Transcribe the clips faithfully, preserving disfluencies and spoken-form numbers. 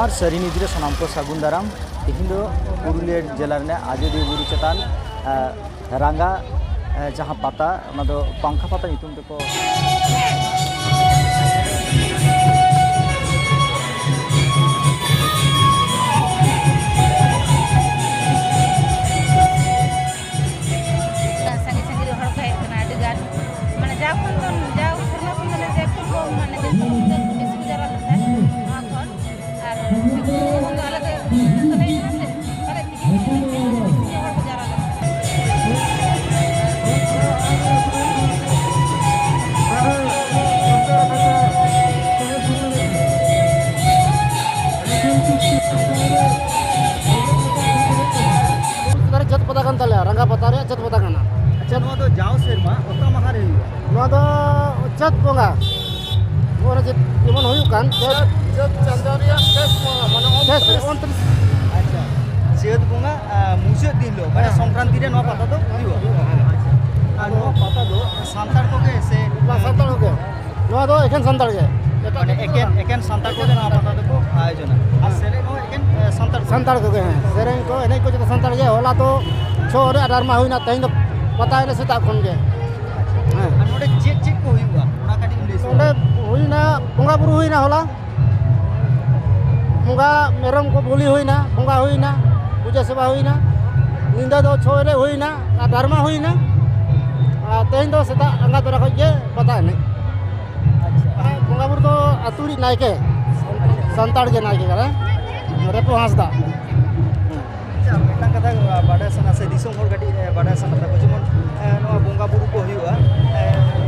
ᱟᱨ ᱥᱟᱹᱨᱤ ᱱᱤᱫᱤ ᱨᱮ ᱥᱟᱱᱟᱢ ᱠᱚ ᱥᱟᱹᱜᱩᱱ ᱫᱟᱨᱟᱢ᱾ ᱛᱮᱦᱮᱧ ᱫᱚ ᱯᱩᱨᱩᱞᱤᱭᱟᱹ ᱡᱮᱞᱟ ᱨᱮᱱᱟᱜ ᱟᱡᱚᱫᱤᱭᱟᱹ ᱵᱩᱨᱩ ᱪᱮᱛᱟᱱ, ᱮ, ᱨᱟᱸᱜᱟ, ᱮ, ᱡᱟᱦᱟᱸ ᱯᱟᱛᱟ, ᱚᱱᱟ ᱫᱚ ᱯᱟᱝᱠᱷᱟ ᱯᱟᱛᱟ ᱧᱩᱛᱩᱢ ᱛᱮᱠᱚ ᱥᱟᱺᱜᱤᱧ ᱥᱟᱺᱜᱤᱧ ᱨᱮ ᱦᱚᱲ ᱠᱚ ᱦᱮᱡ ᱠᱟᱱᱟ ᱟᱹᱰᱤ ᱜᱟᱱ᱾ ᱢᱟᱱᱮ ᱡᱟᱣ ᱠᱷᱚᱱ ᱫᱚ, ᱡᱟᱣ ᱥᱮᱨᱢᱟ ᱠᱷᱚᱱ ᱫᱚ ᱱᱚᱰᱮ ᱮᱠᱴᱩ ᱠᱚᱢ, ᱢᱟᱱᱮ ᱡᱟᱹᱥᱛᱤ ᱠᱚ ᱵᱮᱥᱤ ᱠᱚ ᱡᱟᱣᱨᱟ ᱞᱮᱱ ᱛᱟᱦᱮᱸᱫ ᱱᱚᱣᱟ ᱠᱷᱚᱱ᱾ ᱟᱨ ᱮᱠᱴᱩ ᱠᱷᱚᱱ ᱫᱚ ᱟᱞᱮ ᱫᱚ ᱮᱠᱴᱩ ᱛᱟᱞᱮ ᱠᱟᱱᱟ ᱥᱮ, ᱛᱟᱦᱞᱮ ᱛᱮᱜᱮ ᱵᱮᱥᱤ ᱦᱚᱲ ᱠᱚ ᱡᱟᱣᱨᱟ ᱞᱮᱱᱟ᱾ ᱪᱟᱹᱛ ᱯᱟᱛᱟ ᱠᱟᱱ ᱛᱟᱞᱮᱭᱟ, ᱨᱟᱸᱜᱟ ᱯᱟᱛᱟ ᱨᱮᱭᱟᱜ ᱪᱟᱹᱛ ᱯᱟᱛᱟ ᱠᱟᱱᱟ᱾ ᱟᱪᱪᱷᱟ, ᱱᱚᱣᱟ ᱫᱚ ᱡᱟᱣ ᱥᱮᱨᱢᱟ ᱚᱠᱟ ᱢᱟᱦᱟ ᱨᱮ ᱦᱩᱭᱩᱜᱼᱟ? ᱱᱚᱣᱟ ᱫᱚ ᱪᱟᱹᱛ ᱵᱚᱸᱜᱟ, ᱱᱚᱜᱼᱚᱭ ᱡᱮ ᱡᱮᱢᱚᱱ ᱦᱩᱭᱩᱜ ᱠᱟᱱ ᱪᱟᱹᱛ, ᱪᱟᱹᱛ ᱪᱟᱸᱫᱳ ᱨᱮᱭᱟᱜ ᱥᱮᱥ ᱵᱚᱸᱜᱟ, ᱢᱟᱱᱮ ᱥᱮᱥ ᱨᱮ ᱩᱱᱛᱨᱤᱥ᱾ ᱩᱱᱛᱨᱤᱥ᱾ ᱟᱪᱪᱷᱟ, ᱪᱟᱹᱛ ᱵᱚᱸᱜᱟ, ᱟ, ᱢᱩᱪᱟᱹᱫ ᱫᱤᱱ ᱦᱤᱞᱳᱜ, ᱢᱟᱱᱮ ᱦᱮᱸ᱾ ᱥᱚᱝᱠᱨᱟᱱᱛᱤ ᱨᱮ ᱱᱚᱣᱟ ᱯᱟᱛᱟ ᱫᱚ ᱦᱩᱭᱩᱜᱼᱟ? ᱦᱩᱭᱩᱜᱼᱟ, ᱦᱮᱸ᱾ ᱟᱪᱪᱷᱟ, ᱟᱨ ᱱᱚᱣᱟ ᱯᱟᱛᱟ ᱫᱚ ᱥᱟᱱᱛᱟᱲ ᱠᱚᱜᱮ ᱥᱮ? ᱵᱟᱝ, ᱥᱟᱱᱛᱟᱲ ᱠᱚᱜᱮ᱾ ᱱᱚᱣᱟ ᱫᱚ ᱮᱠᱮᱱ ᱥᱟᱱᱛᱟᱲ ᱜᱮ᱾ ᱢᱟᱱᱮ ᱮᱠᱮᱱ, ᱮᱠᱮᱱ ᱥᱟᱱᱛᱟᱲ ᱠᱚᱜᱮ ᱱᱚᱣᱟ ᱯᱟᱛᱟ ᱫᱚᱠᱚ ᱟᱭᱳᱡᱚᱱᱟ᱾ ᱟᱨ ᱥᱮᱨᱮᱧ ᱦᱚᱸ ᱮᱠᱮᱱ, ᱮ, ᱥᱟᱱᱛᱟᱲ ᱠᱚ᱾ ᱥᱟᱱᱛᱟᱲ ᱠᱚᱜᱮ, ᱦᱮᱸ᱾ ᱥᱮᱨᱮᱧ ᱠᱚ, ᱮᱱᱮᱡ ᱠᱚ ᱡᱚᱛᱚ ᱥᱟᱱᱛᱟᱲ ᱜᱮ᱾ ᱦᱚᱞᱟ ᱛᱚ ᱪᱷᱳ ᱨᱮᱭᱟᱜ ᱰᱨᱟᱢᱟ ᱦᱩᱭᱱᱟ, ᱛᱮᱦᱮᱧ ᱫᱚ ᱯᱟᱛᱟ ᱮᱱᱮᱡ ᱥᱮᱛᱟᱜ ᱠᱷᱚᱱ ᱜᱮ᱾ ᱦᱮᱸ᱾ ᱟᱨ ᱱᱚᱰᱮ ᱪᱮᱫ ᱪᱮᱫ ᱠᱚ ᱦᱩᱭᱩᱜᱼᱟ? ᱚᱱᱟ ᱠᱟᱹᱴᱤᱡ ᱮᱢ ᱞᱟᱹᱭ ᱥᱚᱫᱚᱨᱟ? ᱱᱚᱰᱮ ᱦᱩᱭᱱᱟ, ᱵᱚᱸᱜᱟ ᱵᱩᱨᱩ ᱦᱩᱭᱱᱟ ᱦᱚᱞᱟ᱾ ᱵᱚᱸᱜᱟ ᱢᱮᱨᱚᱢ ᱠᱚ ᱵᱚᱞᱤ ᱦᱩᱭᱱᱟ, ᱵᱚᱸᱜᱟ ᱦᱩᱭᱱᱟ, ᱯᱩᱡᱟᱹ ᱥᱮᱵᱟ ᱦᱩᱭᱱᱟ, ᱧᱤᱫᱟᱹ ᱫᱚ ᱪᱷᱳ ᱮᱱᱮᱡ ᱦᱩᱭᱱᱟ ᱟᱨ ᱰᱨᱟᱢᱟ ᱦᱩᱭᱱᱟ᱾ ᱟᱨ ᱛᱮᱦᱮᱧ ᱫᱚ ᱥᱮᱛᱟᱜ ᱟᱸᱜᱟ ᱛᱚᱨᱟ ᱠᱷᱚᱡ ᱜᱮ ᱯᱟᱛᱟ ᱮᱱᱮᱡ᱾ ᱟᱪᱪᱷᱟ᱾ ᱟᱨ ᱵᱚᱸᱜᱟ ᱵᱩᱨᱩ ᱫᱚ ᱟᱹᱛᱩ ᱨᱤᱡ ᱱᱟᱭᱠᱮ, ᱥᱟᱱᱛᱟᱲ ᱜᱮ ᱱᱟᱭᱠᱮ ᱠᱟᱱᱟᱭ, ᱨᱮᱯᱚ ᱦᱟᱸᱥᱫᱟ᱾ ᱟᱪᱪᱷᱟ, ᱢᱤᱫᱴᱟᱝ ᱠᱟᱛᱷᱟ ᱵᱟᱰᱟᱭ ᱥᱟᱱᱟ ᱥᱮ ᱫᱤᱥᱚᱢ ᱦᱚᱲ ᱠᱟᱹᱴᱤᱡ, ᱮ, ᱵᱟᱰᱟᱭ ᱥᱟᱱᱟ ᱛᱟᱠᱚ, ᱡᱮᱢᱚᱱ, ᱮ, ᱱᱚᱣᱟ ᱵᱚᱸᱜᱟ ᱵᱩᱨᱩ ᱠᱚ ᱦᱩᱭᱩᱜᱼᱟ, ᱮ,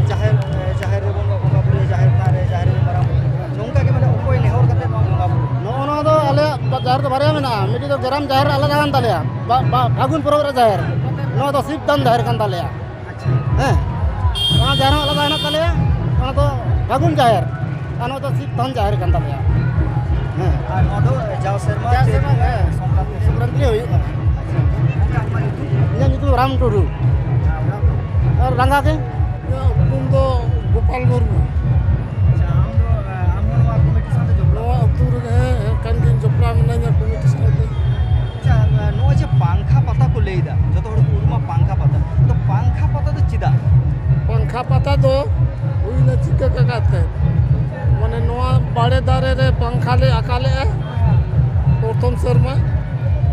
ᱡᱟᱦᱮᱨ, ᱮ, ᱡᱟᱦᱮᱨ ᱨᱮᱵᱚᱱ ᱵᱚᱸᱜᱟ ᱵᱩᱨᱩᱭᱟ, ᱡᱟᱦᱮᱨ ᱛᱷᱟᱱ ᱨᱮ, ᱡᱟᱦᱮᱨ ᱟᱭᱳ, ᱢᱟᱨᱟᱝ ᱵᱩᱨᱩ, ᱱᱚᱝᱠᱟ ᱜᱮ ᱢᱟᱱᱮ ᱚᱠᱚᱭ ᱱᱮᱦᱚᱨ ᱠᱟᱛᱮ ᱱᱚᱣᱟ ᱵᱚᱸᱜᱟ ᱵᱩᱨᱩ? ᱱᱚᱜᱼᱚ ᱱᱚᱣᱟ ᱫᱚ ᱟᱞᱮᱭᱟᱜ ᱡᱟᱦᱮᱨ ᱫᱚ ᱵᱟᱨᱭᱟ ᱢᱮᱱᱟᱜᱼᱟ, ᱢᱤᱫᱴᱤᱡ ᱫᱚ ᱜᱨᱟᱢ ᱡᱟᱦᱮᱨ ᱟᱞᱟᱫᱟ ᱠᱟᱱ ᱛᱟᱞᱮᱭᱟ, ᱵᱟ-, ᱵᱟ-, ᱯᱷᱟᱹᱜᱩᱱ ᱯᱚᱨᱚᱵᱽ ᱨᱮ ᱡᱟᱦᱮᱨ, ᱱᱚᱣᱟ ᱫᱚ ᱥᱤᱵ ᱛᱷᱟᱱ ᱡᱟᱦᱮᱨ ᱠᱟᱱ ᱛᱟᱞᱮᱭᱟ᱾ ᱟᱪᱪᱷᱟ᱾ ᱦᱮᱸ, ᱚᱱᱟ ᱡᱟᱦᱮᱨ ᱦᱚᱸ ᱟᱞᱟᱫᱟ ᱦᱮᱱᱟᱜ ᱛᱟᱞᱮᱭᱟ, ᱚᱱᱟ ᱫᱚ ᱯᱷᱟᱹᱜᱩᱱ ᱡᱟᱦᱮᱨ, ᱟᱨ ᱱᱚᱣᱟ ᱫᱚ ᱥᱤᱵ ᱛᱷᱟᱱ ᱡᱟᱦᱮᱨ ᱠᱟᱱ ᱛᱟᱞᱮᱭᱟ᱾ ᱦᱮᱸ᱾ ᱟᱨ ᱱᱚᱣᱟ ᱫᱚ ᱡᱟᱣ ᱥᱮᱨᱢᱟ ᱡᱟᱣ ᱪᱮᱫ ᱥᱮᱨᱢᱟ, ᱦᱮᱸ, ᱥᱚᱝᱠᱨᱟᱱᱛᱤ ᱨᱮ? ᱥᱚᱝᱠᱨᱟᱱᱛᱤ ᱨᱮ ᱦᱩᱭᱩᱜᱼᱟ᱾ ᱟᱪᱪᱷᱟ᱾ ᱜᱚᱝᱠᱮ, ᱟᱢᱟᱜ ᱧᱩᱛᱩᱢ? ᱤᱧᱟᱹᱜ ᱧᱩᱛᱩᱢ ᱨᱟᱢ ᱴᱩᱰᱩ᱾ ᱟᱨ ᱚᱲᱟᱜ ᱫᱚ? ᱟᱨ ᱨᱟᱸᱜᱟ ᱜᱮ᱾ ᱤᱧᱟᱹᱜ ᱧᱩᱛᱩᱢ ᱫᱚ ᱜᱳᱯᱟᱞ ᱢᱩᱨᱢᱩ᱾ ᱟᱪᱪᱷᱟ, ᱟᱢ ᱫᱚ, ᱟᱢ ᱦᱚᱸ ᱱᱚᱣᱟ ᱠᱚᱢᱤᱴᱤ ᱥᱟᱶᱛᱮ ᱡᱚᱯᱲᱟᱣ? ᱱᱚᱣᱟ ᱟᱹᱛᱩ ᱨᱮᱜᱮ, ᱦᱮᱸ, ᱦᱮᱸ, ᱠᱟᱱ ᱜᱮᱭᱟ᱾ ᱯᱟᱝᱠᱷᱟ ᱯᱟᱛᱟ ᱠᱚ ᱞᱟᱹᱭᱫᱟ, ᱡᱚᱛᱚ ᱦᱚᱲ ᱠᱚ ᱩᱨᱩᱢᱟ ᱯᱟᱝᱠᱷᱟ ᱯᱟᱛᱟ᱾ ᱛᱚ, ᱯᱟᱝᱠᱷᱟ ᱯᱟᱛᱟ ᱫᱚ ᱪᱮᱫᱟᱜ? ᱯᱟᱝᱠᱷᱟ ᱯᱟᱛᱟ ᱫᱚ ᱦᱩᱭᱱᱟ ᱪᱤᱠᱟᱹ ᱠᱟᱛᱮ, ᱢᱟᱱᱮ, ᱱᱚᱣᱟ ᱵᱟᱲᱮ ᱫᱟᱨᱮ ᱨᱮ ᱯᱟᱝᱠᱷᱟ ᱞᱮ ᱟᱠᱟ ᱞᱮᱜᱼᱟ ᱯᱨᱚᱛᱷᱚᱢ ᱥᱮᱨᱢᱟ᱾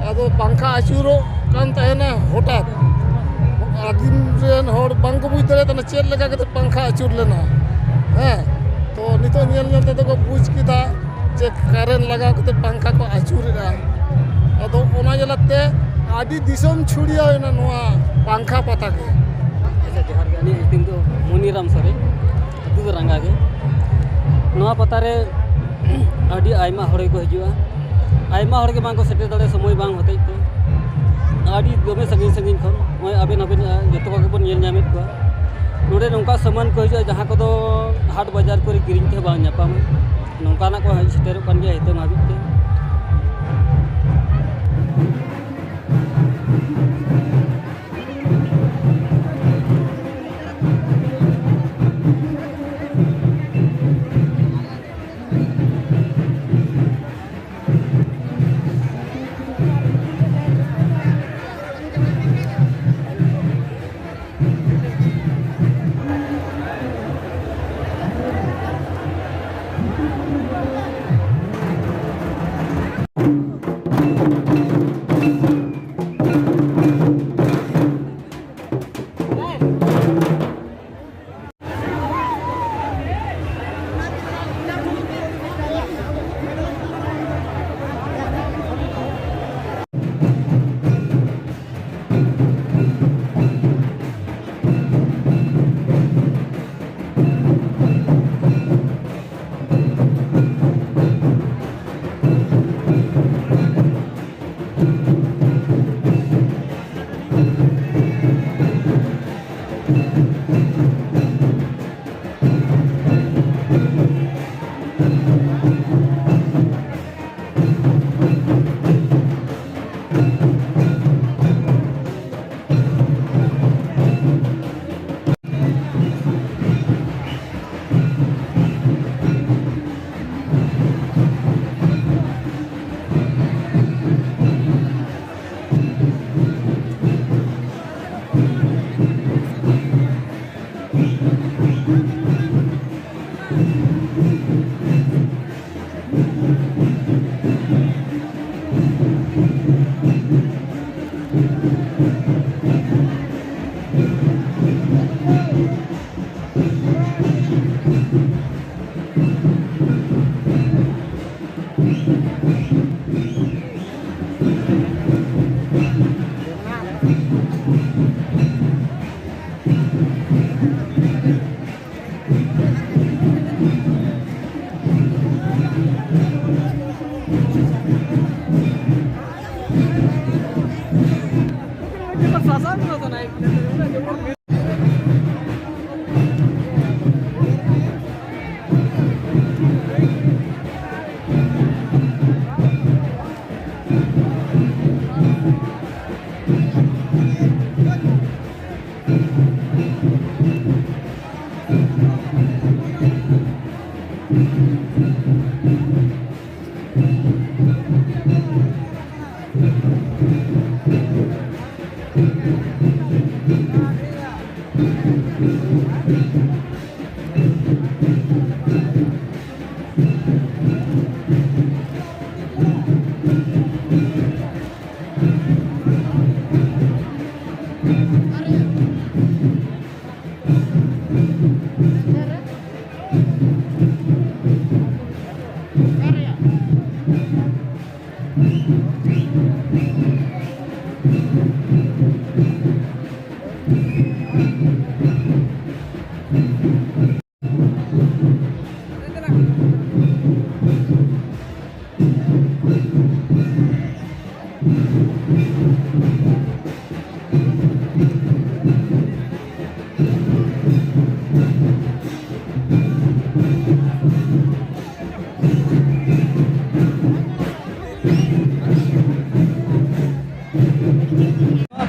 ᱟᱫᱚ ᱯᱟᱝᱠᱷᱟ ᱟᱹᱪᱩᱨᱚᱜ ᱠᱟᱱ ᱛᱟᱦᱮᱱᱟ ᱦᱚᱴᱟᱛ, ᱟᱹᱫᱤᱢ ᱨᱮᱱ ᱦᱚᱲ ᱵᱟᱝ ᱠᱚ ᱵᱩᱡᱽ ᱫᱟᱲᱮᱭᱟᱜ ᱠᱟᱱᱟ ᱪᱮᱫ ᱞᱮᱠᱟ ᱠᱟᱛᱮ ᱯᱟᱝᱠᱷᱟ ᱟᱹᱪᱩᱨ ᱞᱮᱱᱟ᱾ ᱦᱮᱸ, ᱛᱚ, ᱱᱤᱛᱚᱜ ᱧᱮᱞ ᱧᱮᱞ ᱛᱮᱫᱚ ᱠᱚ ᱵᱩᱡᱽ ᱠᱮᱫᱟ ᱡᱮ ᱠᱟᱨᱮᱱᱴ ᱞᱟᱜᱟᱣ ᱠᱟᱛᱮ ᱯᱟᱝᱠᱷᱟ ᱠᱚ ᱟᱹᱪᱩᱨᱮᱜᱼᱟ᱾ ᱟᱫᱚ ᱚᱱᱟ ᱡᱟᱞᱟᱛᱮ ᱟᱹᱰᱤ ᱫᱤᱥᱚᱢ ᱪᱷᱩᱲᱭᱟᱹᱣ ᱮᱱᱟ ᱱᱚᱣᱟ ᱯᱟᱝᱠᱷᱟ ᱯᱟᱛᱟ ᱜᱮ᱾ ᱟᱪᱪᱷᱟ, ᱡᱚᱦᱟᱨ ᱜᱮ᱾ ᱟᱹᱞᱤᱧᱟᱜ ᱧᱩᱛᱩᱢ ᱫᱚ ᱢᱚᱱᱤᱨᱟᱢ ᱥᱚᱨᱮᱱ, ᱟᱹᱛᱩ ᱫᱚ ᱨᱟᱸᱜᱟ ᱜᱮ᱾ ᱱᱚᱣᱟ ᱯᱟᱛᱟ ᱨᱮ ᱟᱹᱰᱤ ᱟᱭᱢᱟ ᱦᱚᱲ ᱜᱮᱠᱚ ᱦᱤᱡᱩᱜᱼᱟ᱾ ᱟᱭᱢᱟ ᱦᱚᱲ ᱜᱮ ᱵᱟᱝ ᱠᱚ ᱥᱮᱴᱮᱨ ᱫᱟᱲᱮᱭᱟᱜᱼᱟ, ᱥᱚᱢᱚᱭ ᱵᱟᱝ ᱦᱚᱛᱮᱡ ᱛᱮ᱾ ᱟᱹᱰᱤ ᱫᱚᱢᱮ ᱥᱟᱺᱜᱤᱧ ᱥᱟᱺᱜᱤᱧ ᱠᱷᱚᱱ ᱱᱚᱜᱼᱚᱭ ᱟᱵᱮᱱ ᱦᱚᱸᱵᱮᱱ, ᱡᱚᱛᱚ ᱠᱚᱜᱮ ᱵᱚᱱ ᱧᱮᱞ ᱧᱟᱢᱮᱫ ᱠᱚᱣᱟ᱾ ᱱᱚᱰᱮ ᱱᱚᱝᱠᱟ ᱥᱟᱢᱟᱱ ᱠᱚ ᱦᱤᱡᱩᱜᱼᱟ, ᱡᱟᱦᱟᱸ ᱠᱚᱫᱚ ᱦᱟᱴ ᱵᱟᱡᱟᱨ ᱠᱚᱨᱮ ᱠᱤᱨᱤᱧ ᱛᱮᱦᱚᱸ ᱵᱟᱝ ᱧᱟᱯᱟᱢᱟ᱾ ᱱᱚᱝᱠᱟᱱᱟᱜ ᱠᱚ ᱦᱮᱡ ᱥᱮᱴᱮᱨᱚᱜ ᱠᱟᱱ ᱜᱮᱭᱟ ᱱᱤᱛᱚᱝ ᱦᱟᱹᱵᱤᱡ ᱛᱮ᱾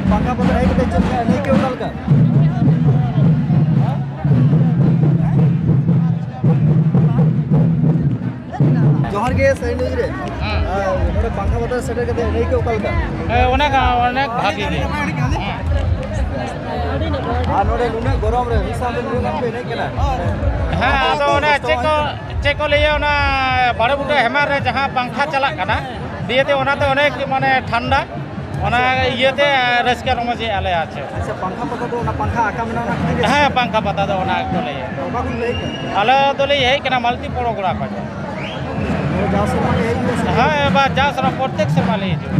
ᱯᱟᱝᱠᱷᱟ ᱯᱟᱛᱟ ᱦᱮᱡ ᱠᱟᱛᱮ ᱪᱮᱫ ᱞᱮᱠᱟ ᱟᱹᱱᱟᱹᱭᱠᱟᱹᱣ ᱚᱠᱟ ᱞᱮᱠᱟ? ᱡᱚᱦᱟᱨ ᱜᱮ ᱥᱟᱭᱤᱱ ᱱᱤᱭᱩᱡᱽ ᱨᱮ᱾ ᱟᱨ ᱱᱚᱰᱮ ᱯᱟᱝᱠᱷᱟ ᱯᱟᱛᱟ ᱥᱮᱴᱮᱨ ᱠᱟᱛᱮ ᱟᱹᱱᱟᱹᱭᱠᱟᱹᱣ ᱚᱠᱟ ᱞᱮᱠᱟ? ᱦᱮᱸ, ᱚᱱᱮ ᱠᱟ-, ᱚᱱᱮᱠ ᱵᱷᱟᱜᱤ ᱜᱮ᱾ ᱟᱨ ᱱᱚᱰᱮ ᱱᱩᱱᱟᱹᱜ ᱜᱚᱨᱚᱢ ᱨᱮ ᱢᱤᱫ ᱥᱟᱶᱛᱮ ᱱᱩᱱᱟᱹᱜ ᱜᱟᱱ ᱯᱮ ᱮᱱᱮᱡ ᱠᱟᱱᱟ᱾ ᱦᱮᱸ, ᱟᱫᱚ ᱚᱱᱮ ᱪᱮᱫ ᱠᱚ, ᱪᱮᱫ ᱠᱚ ᱞᱟᱹᱭᱟ, ᱚᱱᱟ ᱵᱟᱲᱮ ᱵᱩᱴᱟᱹ ᱦᱮᱢᱟᱞ ᱨᱮ ᱡᱟᱦᱟᱸ ᱯᱟᱝᱠᱷᱟ ᱪᱟᱞᱟᱜ ᱠᱟᱱᱟ, ᱫᱤᱭᱮᱛᱮ ᱚᱱᱟᱛᱮ ᱚᱱᱮᱠ ᱢᱟᱱᱮ ᱴᱷᱟᱱᱰᱟ, ᱚᱱᱟ ᱤᱭᱟᱹᱛᱮ ᱨᱟᱹᱥᱠᱟᱹ ᱨᱚᱢᱚᱡᱮᱜᱼᱟ ᱞᱮ, ᱟᱨ ᱪᱮᱫ᱾ ᱟᱪᱪᱷᱟ, ᱯᱟᱝᱠᱷᱟ ᱯᱟᱛᱟ ᱫᱚ ᱚᱱᱟ ᱯᱟᱝᱠᱷᱟ ᱟᱠᱟ ᱢᱮᱱᱟᱜᱼᱟ, ᱚᱱᱟ ᱠᱷᱟᱹᱛᱤᱨ ᱜᱮ? ᱦᱮᱸ, ᱯᱟᱝᱠᱷᱟ ᱯᱟᱛᱟ ᱫᱚ ᱚᱱᱟ ᱜᱮᱠᱚ ᱞᱟᱹᱭᱟ᱾ ᱚᱠᱟ ᱠᱷᱚᱱ ᱯᱮ ᱦᱮᱡ ᱠᱟᱱᱟ? ᱟᱞᱮ ᱫᱚᱞᱮ ᱦᱮᱡ ᱠᱟᱱᱟ ᱢᱟᱞᱛᱤ ᱯᱚᱲᱚᱜᱚᱲᱟ ᱠᱷᱚᱱ᱾ ᱡᱟᱣ ᱥᱮᱨᱢᱟ ᱜᱮ ᱦᱮᱡ ᱦᱩᱭᱩᱜᱼᱟ ᱥᱮ? ᱦᱮᱸ, ᱮᱵᱟᱨ ᱡᱟᱣ ᱥᱮᱨᱢᱟ, ᱯᱨᱚᱛᱮᱠ ᱥᱮᱨᱢᱟ ᱞᱮ ᱦᱤᱡᱩᱜᱼᱟ᱾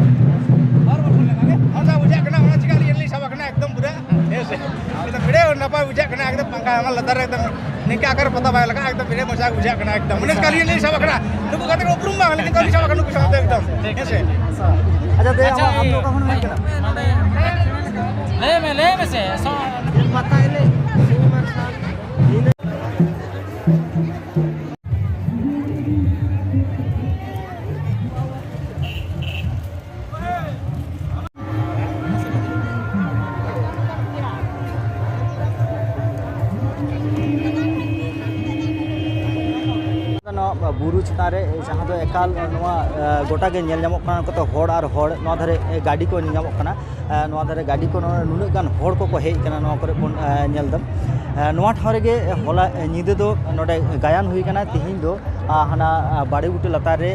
ᱵᱟᱨ ᱵᱚᱪᱷᱚᱨ ᱞᱮᱠᱟ ᱜᱮ᱾ ᱟᱪᱪᱷᱟ, ᱵᱩᱡᱷᱟᱹᱜ ᱠᱟᱱᱟ, ᱚᱱᱟ ᱪᱤᱠᱟ ᱟᱹᱞᱤᱧ ᱞᱤᱧ ᱥᱟᱵ ᱟᱠᱟᱱᱟ ᱮᱠᱫᱚᱢ ᱯᱩᱨᱟᱹ, ᱦᱮᱸ ᱥᱮ? ᱮᱠᱫᱚᱢ ᱵᱮᱲᱮ ᱱᱟᱯᱟᱭ ᱵᱩᱡᱷᱟᱹᱜ ᱠᱟᱱᱟ, ᱮᱠᱫᱚᱢ ᱯᱟᱝᱠᱷᱟ ᱦᱟᱢᱟᱞ ᱞᱟᱛᱟᱨ ᱨᱮ ᱮᱠᱫᱚᱢ ᱱᱤᱝᱠᱟ ᱟᱠᱟᱨ ᱯᱟᱛᱟ ᱵᱟᱭ ᱞᱟᱜᱟᱜᱼᱟ, ᱮᱠᱫᱚᱢ ᱵᱮᱲᱮ ᱢᱚᱡᱟ ᱵᱩᱡᱷᱟᱹᱜ ᱠᱟᱱᱟ ᱮᱠᱫᱚᱢ᱾ ᱩᱱᱤ ᱠᱟᱹᱞᱤ ᱞᱤᱧ ᱥᱟᱵ ᱟᱠᱟᱱᱟ, ᱱᱩᱠᱩ ᱜᱟᱛᱮ ᱠᱚ ᱩᱯᱨᱩᱢ ᱵᱟᱝ, ᱞᱮᱠᱤᱱ ᱠᱟᱹᱞᱤ ᱥᱟᱵ ᱟᱠᱟᱱᱟ ᱱᱩᱠᱩ ᱥᱟᱶᱛᱮ ᱮᱠᱫᱚᱢ, ᱦᱮᱸ ᱥᱮ? ᱟᱪᱪᱷᱟ, ᱫᱮ, ᱟᱪᱪᱷᱟ, ᱟᱢ, ᱟᱢ ᱫᱚ ᱚᱠᱟ ᱠᱷᱚᱱ ᱮᱢ ᱦᱮᱡ ᱠᱟᱱᱟ? ᱞᱟᱹᱭ ᱢᱮ, ᱞᱟᱹᱭ ᱢᱮᱥᱮ, ᱥᱚ- ᱯᱟᱛᱟ ᱮᱱᱮᱡ, ᱥᱤᱱᱮᱢᱟ ᱥᱟᱞ, ᱧᱤᱫᱟᱹ᱾ ᱱᱚᱣᱟ ᱵᱩᱨᱩ ᱪᱮᱛᱟᱱ ᱨᱮ ᱡᱟᱦᱟᱸ ᱫᱚ ᱮᱠᱟᱞ ᱱᱚᱣᱟ, ᱮ, ᱜᱚᱴᱟ ᱜᱮ ᱧᱮᱞ ᱧᱟᱢᱚᱜ ᱠᱟᱱᱟ, ᱱᱚᱝᱠᱟ ᱛᱮ ᱦᱚᱲ ᱟᱨ ᱦᱚᱲ᱾ ᱱᱚᱣᱟ ᱫᱷᱟᱨᱮ, ᱮ, ᱜᱟᱹᱰᱤ ᱠᱚ ᱧᱮᱞ ᱧᱟᱢᱚᱜ ᱠᱟᱱᱟ, ᱮ, ᱱᱚᱣᱟ ᱫᱷᱟᱨᱮ ᱜᱟᱹᱰᱤ ᱠᱚ, ᱱᱚᱣᱟ ᱱᱩᱱᱟᱹᱜ ᱜᱟᱱ ᱦᱚᱲ ᱠᱚᱠᱚ ᱦᱮᱡ ᱟᱠᱟᱱᱟ ᱱᱚᱣᱟ ᱠᱚᱨᱮ ᱵᱚᱱ, ᱮ, ᱧᱮᱞ ᱮᱫᱟ᱾ ᱱᱚᱣᱟ ᱴᱷᱟᱶ ᱨᱮᱜᱮ ᱦᱚᱞᱟ ᱧᱤᱫᱟᱹ ᱫᱚ ᱱᱚᱰᱮ ᱜᱟᱭᱟᱱ ᱦᱩᱭ ᱠᱟᱱᱟ᱾ ᱛᱤᱦᱤᱧ ᱫᱚ ᱟᱨ ᱦᱟᱱᱟ ᱵᱟᱲᱮ ᱵᱩᱴᱟᱹ ᱞᱟᱛᱟᱨ ᱨᱮ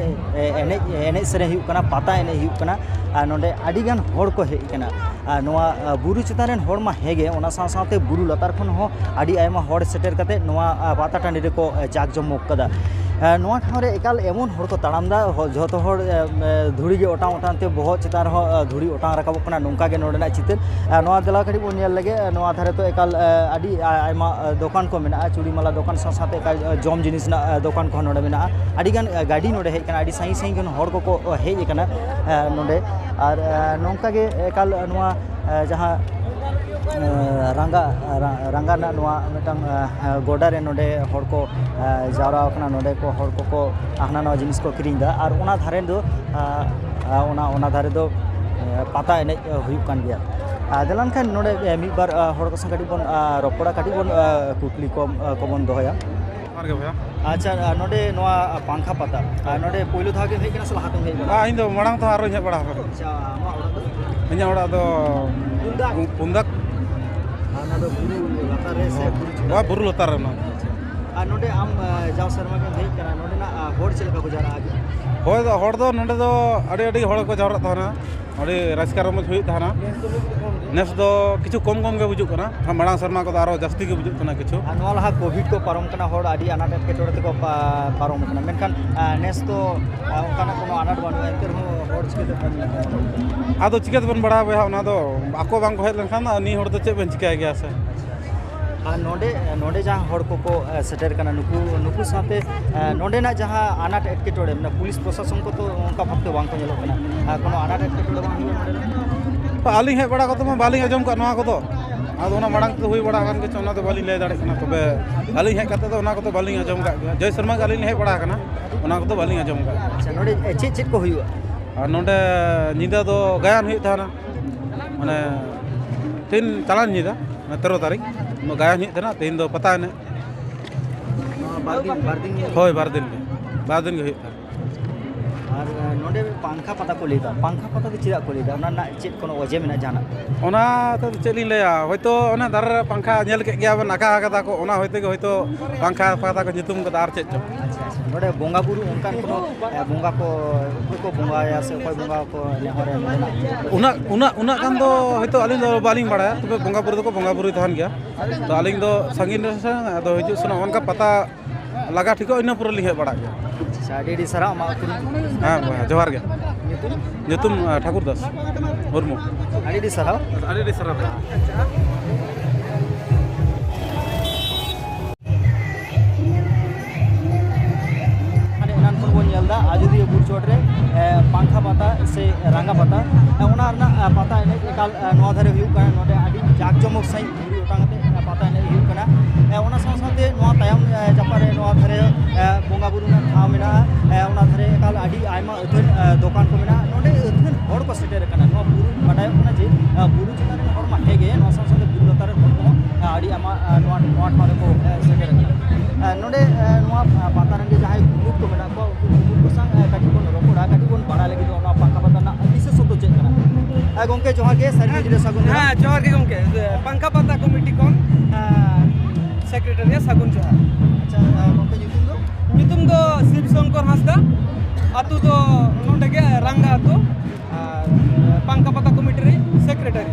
ᱮᱱᱮᱡ ᱮᱱᱮᱡ ᱥᱮᱨᱮᱧ ᱦᱩᱭᱩᱜ ᱠᱟᱱᱟ, ᱯᱟᱛᱟ ᱮᱱᱮᱡ ᱦᱩᱭᱩᱜ ᱠᱟᱱᱟ᱾ ᱟᱨ ᱱᱚᱰᱮ ᱟᱹᱰᱤ ᱜᱟᱱ ᱦᱚᱲ ᱠᱚ ᱦᱮᱡ ᱟᱠᱟᱱᱟ᱾ ᱟᱨ ᱱᱚᱣᱟ ᱵᱩᱨᱩ ᱪᱮᱛᱟᱱ ᱨᱮᱱ ᱦᱚᱲ ᱢᱟ ᱦᱮᱸᱜᱮ, ᱚᱱᱟ ᱥᱟᱶ ᱥᱟᱶᱛᱮ ᱵᱩᱨᱩ ᱞᱟᱛᱟᱨ ᱠᱷᱚᱱ ᱦᱚᱸ ᱟᱹᱰᱤ ᱟᱭᱢᱟ ᱦᱚᱲ ᱥᱮᱴᱮᱨ ᱠᱟᱛᱮ ᱱᱚᱣᱟ ᱯᱟᱛᱟ ᱴᱟᱺᱰᱤ ᱨᱮᱠᱚ ᱡᱟᱠ ᱡᱚᱢᱚᱠ ᱠᱟᱫᱟ᱾ ᱱᱚᱣᱟ ᱴᱷᱟᱶ ᱨᱮ ᱮᱠᱟᱞ ᱮᱢᱚᱱ ᱦᱚᱲ ᱠᱚ ᱛᱟᱲᱟᱢ ᱫᱟ, ᱡᱷᱚᱛᱚ ᱦᱚᱲ ᱫᱷᱩᱲᱤ ᱜᱮ ᱚᱴᱟᱝ ᱚᱴᱟᱝ ᱛᱮ ᱵᱚᱦᱚᱜ ᱪᱮᱛᱟᱱ ᱨᱮᱦᱚᱸ ᱫᱷᱩᱲᱤ ᱚᱴᱟᱝ ᱨᱟᱠᱟᱵᱚᱜ ᱠᱟᱱᱟ᱾ ᱱᱚᱝᱠᱟ ᱜᱮ ᱱᱚᱰᱮᱱᱟᱜ ᱪᱤᱛᱟᱹᱨ᱾ ᱱᱚᱣᱟ ᱫᱮᱞᱟ ᱠᱟᱹᱴᱤᱡ ᱵᱚᱱ ᱧᱮᱞ ᱞᱮᱜᱮ᱾ ᱱᱚᱣᱟ ᱫᱷᱟᱨᱮ ᱛᱚ ᱮᱠᱟᱞ ᱟᱹᱰᱤ ᱟᱭᱢᱟ ᱫᱚᱠᱟᱱ ᱠᱚ ᱢᱮᱱᱟᱜᱼᱟ, ᱪᱩᱲᱤ ᱢᱟᱞᱟ ᱫᱚᱠᱟᱱ ᱥᱟᱶ ᱥᱟᱶᱛᱮ ᱮᱠᱟᱞ ᱡᱚᱢ ᱡᱤᱱᱤᱥ ᱨᱮᱱᱟᱜ ᱫᱚᱠᱟᱱ ᱠᱚᱦᱚᱸ ᱱᱚᱰᱮ ᱢᱮᱱᱟᱜᱼᱟ᱾ ᱟᱹᱰᱤ ᱜᱟᱱ ᱜᱟᱹᱰᱤ ᱱᱚᱰᱮ ᱦᱮᱡ ᱟᱠᱟᱱᱟ, ᱟᱹᱰᱤ ᱥᱟᱺᱜᱤᱧ ᱥᱟᱺᱜᱤᱧ ᱠᱷᱚᱱ ᱦᱚᱲ ᱠᱚᱠᱚ ᱦᱮᱡ ᱟᱠᱟᱱᱟ ᱱᱚᱰᱮ᱾ ᱟᱨ ᱱᱚᱝᱠᱟ ᱜᱮ ᱮᱠᱟᱞ ᱱᱚᱣᱟ ᱡᱟᱦᱟᱸ ᱨᱟᱸᱜᱟ ᱨᱟᱸᱜᱟ ᱨᱮᱱᱟᱜ ᱱᱚᱣᱟ ᱢᱤᱫᱴᱟᱝ ᱜᱚᱰᱟ ᱨᱮ ᱱᱚᱰᱮ ᱦᱚᱲ ᱠᱚ ᱡᱟᱣᱨᱟ ᱟᱠᱟᱱᱟ᱾ ᱱᱚᱰᱮ ᱠᱚ ᱦᱚᱲ ᱠᱚᱠᱚ ᱦᱟᱱᱟ ᱱᱟᱣᱟ ᱡᱤᱱᱤᱥ ᱠᱚ ᱠᱤᱨᱤᱧ ᱮᱫᱟ᱾ ᱟᱨ ᱚᱱᱟ ᱫᱷᱟᱨᱮ ᱫᱚ ᱚᱱᱟ ᱚᱱᱟ ᱫᱷᱟᱨᱮ ᱫᱚ ᱯᱟᱛᱟ ᱮᱱᱮᱡ ᱦᱩᱭᱩᱜ ᱠᱟᱱ ᱜᱮᱭᱟ᱾ ᱫᱮᱞᱟ ᱮᱱᱠᱷᱟᱱ ᱱᱚᱰᱮ ᱢᱤᱫ ᱵᱟᱨ ᱦᱚᱲ ᱠᱚ ᱥᱟᱶ ᱠᱟᱹᱴᱤᱡ ᱵᱚᱱ ᱨᱚᱯᱚᱲᱟ, ᱠᱟᱹᱴᱤᱡ ᱵᱚᱱ ᱠᱩᱠᱞᱤ ᱠᱚ ᱠᱚᱵᱚᱱ ᱫᱚᱦᱚᱭᱟ᱾ ᱡᱚᱦᱟᱨ ᱜᱮ ᱵᱚᱭᱦᱟ᱾ ᱟᱪᱪᱷᱟ, ᱱᱚᱰᱮ ᱱᱚᱣᱟ ᱯᱟᱝᱠᱷᱟ ᱯᱟᱛᱟ, ᱱᱚᱰᱮ ᱯᱳᱭᱞᱳ ᱫᱷᱟᱣ ᱜᱮᱢ ᱦᱮᱡ ᱟᱠᱟᱱᱟ ᱥᱮ ᱞᱟᱦᱟ ᱛᱮᱢ ᱦᱮᱡ ᱟᱠᱟᱱᱟ? ᱵᱟᱝ, ᱤᱧ ᱫᱚ ᱢᱟᱲᱟᱝ ᱛᱮᱦᱚᱸ ᱟᱨᱚᱧ ᱦᱮᱡ ᱵᱟᱲᱟ ᱟᱠᱟᱱᱟ᱾ ᱟᱪᱪᱷᱟ, ᱟᱢᱟᱜ ᱚᱲᱟᱜ ᱫᱚ? ᱤᱧᱟᱹᱜ ᱚᱲᱟᱜ ᱫᱚ ᱯᱩᱱᱫᱟᱠ᱾ ᱯᱩᱱᱫᱟᱠ᱾ ᱟᱨ ᱚᱱᱟ ᱫᱚ ᱵᱩᱨᱩ ᱞᱟᱛᱟᱨ ᱨᱮ ᱥᱮ ᱵᱩᱨᱩ ᱪᱮᱛᱟᱱ ᱨᱮ? ᱵᱩᱨᱩ ᱞᱟᱛᱟᱨ ᱨᱮ ᱢᱮᱱᱟᱜᱼᱟ᱾ ᱟᱨ ᱱᱚᱰᱮ ᱟᱢ ᱡᱟᱣ ᱥᱮᱨᱢᱟ ᱜᱮᱢ ᱦᱮᱡ ᱟᱠᱟᱱᱟ, ᱱᱚᱰᱮᱱᱟᱜ ᱦᱚᱲ ᱪᱮᱫ ᱞᱮᱠᱟ ᱠᱚ ᱡᱟᱣᱨᱟᱜᱼᱟ? ᱦᱳᱭ, ᱦᱚᱲ ᱫᱚ ᱱᱚᱰᱮ ᱫᱚ ᱟᱹᱰᱤ ᱟᱹᱰᱤ ᱦᱚᱲ ᱠᱚ ᱡᱟᱣᱨᱟᱜ ᱛᱟᱦᱮᱱᱟ᱾ ᱟᱹᱰᱤ ᱨᱟᱹᱥᱠᱟᱹ ᱨᱚᱢᱚᱡᱽ ᱦᱩᱭᱩᱜ ᱛᱟᱦᱮᱱᱟ᱾ ᱱᱮᱥ ᱫᱚ ᱠᱤᱪᱷᱩ ᱠᱚᱢ ᱠᱚᱢ ᱜᱮ ᱵᱩᱡᱩᱜ ᱠᱟᱱᱟ, ᱢᱟᱲᱟᱝ ᱥᱮᱨᱢᱟ ᱠᱚᱫᱚ ᱟᱨᱚ ᱡᱟᱹᱥᱛᱤ ᱜᱮ ᱵᱩᱡᱩᱜ ᱠᱟᱱᱟ ᱠᱤᱪᱷᱩ᱾ ᱟᱨ ᱱᱚᱣᱟ ᱞᱟᱦᱟ ᱠᱳᱵᱷᱤᱰ ᱠᱚ ᱯᱟᱨᱚᱢ ᱠᱟᱱᱟ, ᱦᱚᱲ ᱟᱹᱰᱤ ᱟᱱᱟᱴ ᱮᱴᱠᱮᱴᱚᱬᱮ ᱛᱮᱠᱚ ᱯᱟ-, ᱯᱟᱨᱚᱢ ᱠᱟᱱᱟ, ᱢᱮᱱᱠᱷᱟᱱ ᱱᱮᱥ ᱫᱚ ᱚᱱᱠᱟᱱᱟᱜ ᱠᱳᱱᱳ ᱟᱱᱟᱴ ᱵᱟᱹᱱᱩᱜᱼᱟ, ᱮᱱᱛᱮ ᱨᱮᱦᱚᱸ ᱦᱚᱲ ᱪᱤᱠᱟᱹᱛᱮ ᱵᱚᱱ ᱟᱫᱚ ᱪᱤᱠᱟᱹ ᱛᱮᱵᱚᱱ ᱵᱟᱲᱟᱭᱟ ᱵᱚᱭᱦᱟ, ᱚᱱᱟ ᱫᱚ ᱟᱠᱚ ᱵᱟᱝ ᱠᱚ ᱦᱮᱡ ᱞᱮᱱᱠᱷᱟᱱ ᱫᱚ ᱱᱤᱭᱟᱹ ᱦᱚᱲ ᱫᱚ ᱪᱮᱫ ᱵᱮᱱ ᱪᱤᱠᱟᱹᱭ ᱜᱮᱭᱟ ᱥᱮ? ᱟᱨ ᱱᱚᱰᱮ ᱱᱚᱰᱮ ᱡᱟᱦᱟᱸ ᱦᱚᱲ ᱠᱚᱠᱚ ᱥᱮᱴᱮᱨ ᱠᱟᱱᱟ, ᱱᱩᱠᱩ ᱱᱩᱠᱩ ᱥᱟᱶᱛᱮ ᱱᱚᱰᱮᱱᱟᱜ ᱡᱟᱦᱟᱸ ᱟᱱᱟᱴ ᱮᱴᱠᱮᱴᱚᱬᱮ ᱢᱮᱱᱟᱜᱼᱟ, ᱯᱩᱞᱤᱥ ᱯᱨᱚᱥᱟᱥᱚᱱ ᱠᱚ ᱛᱚ ᱚᱱᱠᱟ ᱵᱷᱟᱵᱽᱛᱮ ᱵᱟᱝ ᱠᱚ ᱧᱮᱞᱚᱜ ᱠᱟᱱᱟ᱾ ᱟᱨ ᱠᱳᱱᱳ ᱟᱱᱟᱴ ᱮᱴᱠᱮᱴᱚᱬᱮ ᱵᱟᱝ ᱦᱩᱭᱩᱜᱼᱟ ᱱᱚᱰᱮ? ᱟᱹᱞᱤᱧ ᱦᱮᱡ ᱵᱟᱲᱟ ᱠᱟᱛᱮ ᱢᱟ ᱵᱟᱹᱞᱤᱧ ᱟᱸᱡᱚᱢ ᱠᱟᱜ ᱱᱚᱣᱟ ᱠᱚᱫᱚ᱾ ᱟᱫᱚ ᱚᱱᱟ ᱢᱟᱲᱟᱝ ᱛᱮ ᱦᱩᱭ ᱵᱟᱲᱟ ᱟᱠᱟᱱ ᱜᱮᱪᱚ, ᱚᱱᱟ ᱫᱚ ᱵᱟᱹᱞᱤᱧ ᱞᱟᱹᱭ ᱫᱟᱲᱮᱭᱟᱜ ᱠᱟᱱᱟ᱾ ᱛᱚᱵᱮ ᱟᱹᱞᱤᱧ ᱦᱮᱡ ᱠᱟᱛᱮ ᱫᱚ ᱚᱱᱟ ᱠᱚᱫᱚ ᱵᱟᱹᱞᱤᱧ ᱟᱸᱡᱚᱢ ᱠᱟᱜ ᱜᱮᱭᱟ᱾ ᱡᱮ ᱥᱮᱨᱢᱟ ᱜᱮ ᱟᱹᱞᱤᱧ ᱞᱤᱧ ᱦᱮᱡ ᱵᱟᱲᱟ ᱟᱠᱟᱱᱟ, ᱚᱱᱟ ᱠᱚᱫᱚ ᱵᱟᱹᱞᱤᱧ ᱟᱸᱡᱚᱢ ᱠᱟᱜ ᱜᱮᱭᱟ᱾ ᱟᱪᱪᱷᱟ, ᱱᱚᱰᱮ ᱪᱮᱫ ᱪᱮᱫ ᱠᱚ ᱦᱩᱭᱩᱜᱼᱟ? ᱟᱨ ᱱᱚᱰᱮ ᱧᱤᱫᱟᱹ ᱫᱚ ᱜᱟᱭᱟᱱ ᱦᱩᱭᱩᱜ ᱛᱟᱦᱮᱱᱟ, ᱢᱟᱱᱮ ᱛᱤᱱ ᱪᱟᱞᱟᱣ ᱧᱤᱫᱟᱹ, ᱢᱟᱱᱮ ᱛᱮᱨᱚ ᱛᱟᱹᱨᱤᱠᱷ ᱜᱟᱭᱟᱱ ᱦᱩᱭᱩᱜ ᱛᱟᱦᱮᱱᱟ᱾ ᱛᱮᱦᱮᱧ ᱫᱚ ᱯᱟᱛᱟ ᱮᱱᱮᱡ᱾ ᱱᱚᱣᱟ ᱵᱟᱨ ᱫᱤᱱ, ᱵᱟᱨ ᱫᱤᱱ ᱜᱮ? ᱦᱳᱭ, ᱵᱟᱨ ᱫᱤᱱ ᱜᱮ, ᱵᱟᱨ ᱫᱤᱱ ᱜᱮ ᱦᱩᱭᱩᱜ ᱛᱟᱦᱮᱱᱟ᱾ ᱟᱨ ᱱᱚᱰᱮ ᱯᱟᱝᱠᱷᱟ ᱯᱟᱛᱟ ᱠᱚ ᱞᱟᱹᱭᱫᱟ, ᱯᱟᱝᱠᱷᱟ ᱯᱟᱛᱟ ᱫᱚ ᱪᱮᱫᱟᱜ ᱠᱚ ᱞᱟᱹᱭᱫᱟ? ᱚᱱᱟ ᱨᱮᱱᱟᱜ ᱪᱮᱫ ᱠᱳᱱᱳ ᱚᱡᱮ ᱢᱮᱱᱟᱜᱼᱟ ᱡᱟᱦᱟᱱᱟᱜ? ᱚᱱᱟ ᱫᱚ ᱪᱮᱫ ᱞᱤᱧ ᱞᱟᱹᱭᱟ, ᱦᱚᱭᱛᱳ ᱚᱱᱟ ᱫᱟᱨᱮ ᱨᱮ ᱯᱟᱝᱠᱷᱟ ᱧᱮᱞ ᱠᱮᱫ ᱜᱮᱭᱟ ᱵᱮᱱ, ᱟᱠᱟ ᱟᱠᱟᱫᱟ ᱠᱚ, ᱚᱱᱟ ᱦᱚᱭᱛᱳ ᱜᱮ ᱦᱚᱭᱛᱳ ᱯᱟᱝᱠᱷᱟ ᱯᱟᱛᱟ ᱠᱚ ᱧᱩᱛᱩᱢ ᱠᱟᱫᱟ, ᱟᱨ ᱪᱮᱫ ᱪᱚ᱾ ᱟᱪᱪᱷᱟ, ᱟᱪᱪᱷᱟ᱾ ᱱᱚᱰᱮ ᱵᱚᱸᱜᱟ ᱵᱩᱨᱩ ᱚᱱᱠᱟᱱ ᱠᱳᱱᱳ, ᱮ, ᱵᱚᱸᱜᱟ ᱠᱚ, ᱚᱠᱚᱭ ᱠᱚ ᱵᱚᱸᱜᱟᱭᱟ ᱥᱮ ᱚᱠᱚᱭ ᱵᱚᱸᱜᱟ ᱠᱚ ᱱᱮᱦᱚᱨᱟ ᱱᱚᱰᱮᱱᱟᱜ? ᱩᱱᱟᱹᱜ, ᱩᱱᱟᱹᱜ, ᱩᱱᱟᱹᱜ ᱜᱟᱱ ᱫᱚ ᱦᱚᱭᱛᱳ ᱟᱹᱞᱤᱧ ᱫᱚ ᱵᱟᱹᱞᱤᱧ ᱵᱟᱲᱟᱭᱟ, ᱛᱚᱵᱮ ᱵᱚᱸᱜᱟ ᱵᱩᱨᱩ ᱫᱚᱠᱚ ᱵᱚᱸᱜᱟ ᱵᱩᱨᱩᱭ ᱛᱟᱦᱮᱱ ᱜᱮᱭᱟ᱾ ᱛᱚ ᱟᱹᱞᱤᱧ ᱫᱚ ᱥᱟᱺᱜᱤᱧ ᱨᱮ ᱥᱮ, ᱟᱫᱚ ᱦᱤᱡᱩᱜ ᱥᱮᱱᱚᱜ ᱚᱱᱠᱟ ᱯᱟᱛᱟ ᱞᱟᱜᱟ ᱴᱷᱤᱠᱚᱜ, ᱤᱱᱟᱹ ᱯᱚᱨᱮ ᱞᱤᱧ ᱦᱮᱡ ᱵᱟᱲᱟᱜ ᱜᱮᱭᱟ᱾ ᱟᱪᱪᱷᱟ, ᱟᱹᱰᱤ ᱟᱹᱰᱤ ᱥᱟᱨᱦᱟᱣ ᱟᱢᱟᱜ ᱩᱯᱨᱩᱢ᱾ ᱦᱮᱸ ᱵᱚᱭᱦᱟ, ᱡᱚᱦᱟᱨ ᱜᱮ᱾ ᱧᱩᱛᱩᱢ? ᱧᱩᱛᱩᱢ, ᱟᱸ, ᱴᱷᱟᱠᱩᱨ ᱫᱟᱥ ᱢᱩᱨᱢᱩ᱾ ᱟᱹᱰᱤ ᱟᱹᱰᱤ ᱥᱟᱨᱦᱟᱣ᱾ ᱟᱹᱰᱤ ᱟᱹᱰᱤ ᱥᱟᱨᱦᱟᱣ᱾ ᱢᱟᱱᱮ ᱮᱱᱟᱱ ᱠᱷᱚᱱ ᱵᱚᱱ ᱧᱮᱞ ᱮᱫᱟ ᱟᱡᱚᱫᱤᱭᱟᱹ ᱵᱩᱨᱩ ᱪᱚᱴ ᱨᱮ, ᱮ, ᱯᱟᱝᱠᱷᱟ ᱯᱟᱛᱟ ᱥᱮ ᱨᱟᱸᱜᱟ ᱯᱟᱛᱟ, ᱮ, ᱚᱱᱟ ᱨᱮᱱᱟᱜ, ᱮ, ᱯᱟᱛᱟ ᱮᱱᱮᱡ ᱮᱠᱟᱞ, ᱮ, ᱱᱚᱣᱟ ᱫᱷᱟᱨᱮ ᱦᱩᱭᱩᱜ ᱠᱟᱱᱟ᱾ ᱱᱚᱰᱮ ᱟᱹᱰᱤ ᱡᱟᱠ ᱡᱚᱢᱚᱠ ᱥᱟᱺᱦᱤᱡ ᱜᱷᱩᱲᱤ ᱚᱴᱟᱝ ᱠᱟᱛᱮ, ᱮ, ᱯᱟᱛᱟ ᱮᱱᱮᱡ ᱦᱩᱭᱩᱜ ᱠᱟᱱᱟ᱾ ᱮ, ᱚᱱᱟ ᱥᱟᱶ ᱥᱟᱶᱛᱮ ᱱᱚᱣᱟ ᱛᱟᱭᱚᱢ, ᱮ, ᱡᱟᱯᱟᱜ ᱨᱮ ᱱᱚᱣᱟ ᱫᱷᱟᱨᱮ, ᱮ, ᱵᱚᱸᱜᱟ ᱵᱩᱨᱩ ᱨᱮᱱᱟᱜ ᱴᱷᱟᱶ ᱢᱮᱱᱟᱜᱼᱟ᱾ ᱮ, ᱚᱱᱟ ᱫᱷᱟᱨᱮ ᱮᱠᱟᱞ ᱟᱹᱰᱤ ᱟᱭᱢᱟ ᱟᱹᱛᱷᱟᱹᱱ, ᱮ, ᱫᱚᱠᱟᱱ ᱠᱚ ᱢᱮᱱᱟᱜᱼᱟ᱾ ᱱᱚᱰᱮ ᱟᱹᱛᱷᱟᱹᱱ ᱦᱚᱲ ᱠᱚ ᱥᱮᱴᱮᱨ ᱟᱠᱟᱱᱟ᱾ ᱱᱚᱣᱟ ᱵᱩᱨᱩ ᱵᱟᱰᱟᱭᱚᱜ ᱠᱟᱱᱟ ᱡᱮ, ᱮ, ᱵᱩᱨᱩ ᱪᱮᱛᱟᱱ ᱨᱮᱱ ᱦᱚᱲ ᱢᱟ ᱦᱮᱸ ᱜᱮ, ᱱᱚᱣᱟ ᱥᱟᱶ ᱥᱟᱶᱛᱮ ᱵᱩᱨᱩ ᱞᱟᱛᱟᱨ ᱨᱮᱱ ᱦᱚᱲ ᱠᱚᱦᱚᱸ, ᱮ, ᱟᱹᱰᱤ ᱟᱭᱢᱟ, ᱮ, ᱱᱚᱣᱟ, ᱱᱚᱣᱟ ᱴᱷᱟᱶ ᱨᱮᱠᱚ, ᱮ, ᱥᱮᱴᱮᱨ ᱟᱠᱟᱱᱟ᱾ ᱮ, ᱱᱚᱰᱮ, ᱮ, ᱱᱚᱣᱟ, ᱮ, ᱯᱟᱛᱟ ᱨᱮᱱ ᱡᱟᱦᱟᱸᱭ ᱠᱩᱢᱩᱴ ᱠᱚ ᱢᱮᱱᱟᱜ ᱠᱚᱣᱟ, ᱩᱱᱠᱩ ᱠᱩᱢᱩᱴ ᱠᱚ ᱥᱟᱶ, ᱮ, ᱠᱟᱹᱴᱤᱡ ᱵᱚᱱ ᱨᱚᱯᱚᱲᱟ, ᱠᱟᱹᱴᱤᱡ ᱵᱚᱱ ᱵᱟᱲᱟᱭ ᱞᱟᱹᱜᱤᱫ ᱱᱚᱣᱟ ᱯᱟᱝᱠᱷᱟ ᱯᱟᱛᱟ ᱨᱮᱱᱟᱜ ᱵᱤᱥᱮᱥᱚᱛᱚ ᱪᱮᱫ ᱠᱟᱱᱟ᱾ ᱮ, ᱜᱚᱢᱠᱮ ᱡᱚᱦᱟᱨ ᱜᱮ, ᱥᱟᱹᱨᱤ ᱜᱮ ᱡᱤᱨᱟᱹ ᱥᱟᱹᱜᱩᱱ ᱡᱚᱦᱟᱨ᱾ ᱦᱮᱸ, ᱡᱚᱦᱟᱨ ᱜᱮ ᱜᱚᱢᱠᱮ᱾ ᱯᱟᱝᱠᱷᱟ ᱯᱟᱛᱟ ᱠᱚᱢᱤᱴᱤ ᱠᱷᱚᱱ, ᱮ, ᱥᱮᱠᱨᱮᱴᱟᱨᱤ ᱥᱟᱹᱜᱩᱱ ᱡᱚᱦᱟᱨ᱾ ᱟᱪᱪᱷᱟ, ᱮ, ᱜᱚᱢᱠᱮ ᱧᱩᱛᱩᱢ ᱫᱚ? ᱧᱩᱛᱩᱢ ᱫᱚ ᱥᱤᱵ ᱥᱚᱝᱠᱚᱨ ᱦᱟᱸᱥᱫᱟ, ᱟᱹᱛᱩ ᱫᱚ ᱱᱚᱰᱮ ᱜᱮ, ᱨᱟᱝᱜᱟ ᱟᱹᱛᱩ, ᱟᱨ ᱯᱟᱝᱠᱷᱟ ᱯᱟᱛᱟ ᱠᱚᱢᱤᱴᱤ ᱨᱮ ᱥᱮᱠᱨᱮᱴᱟᱨᱤ᱾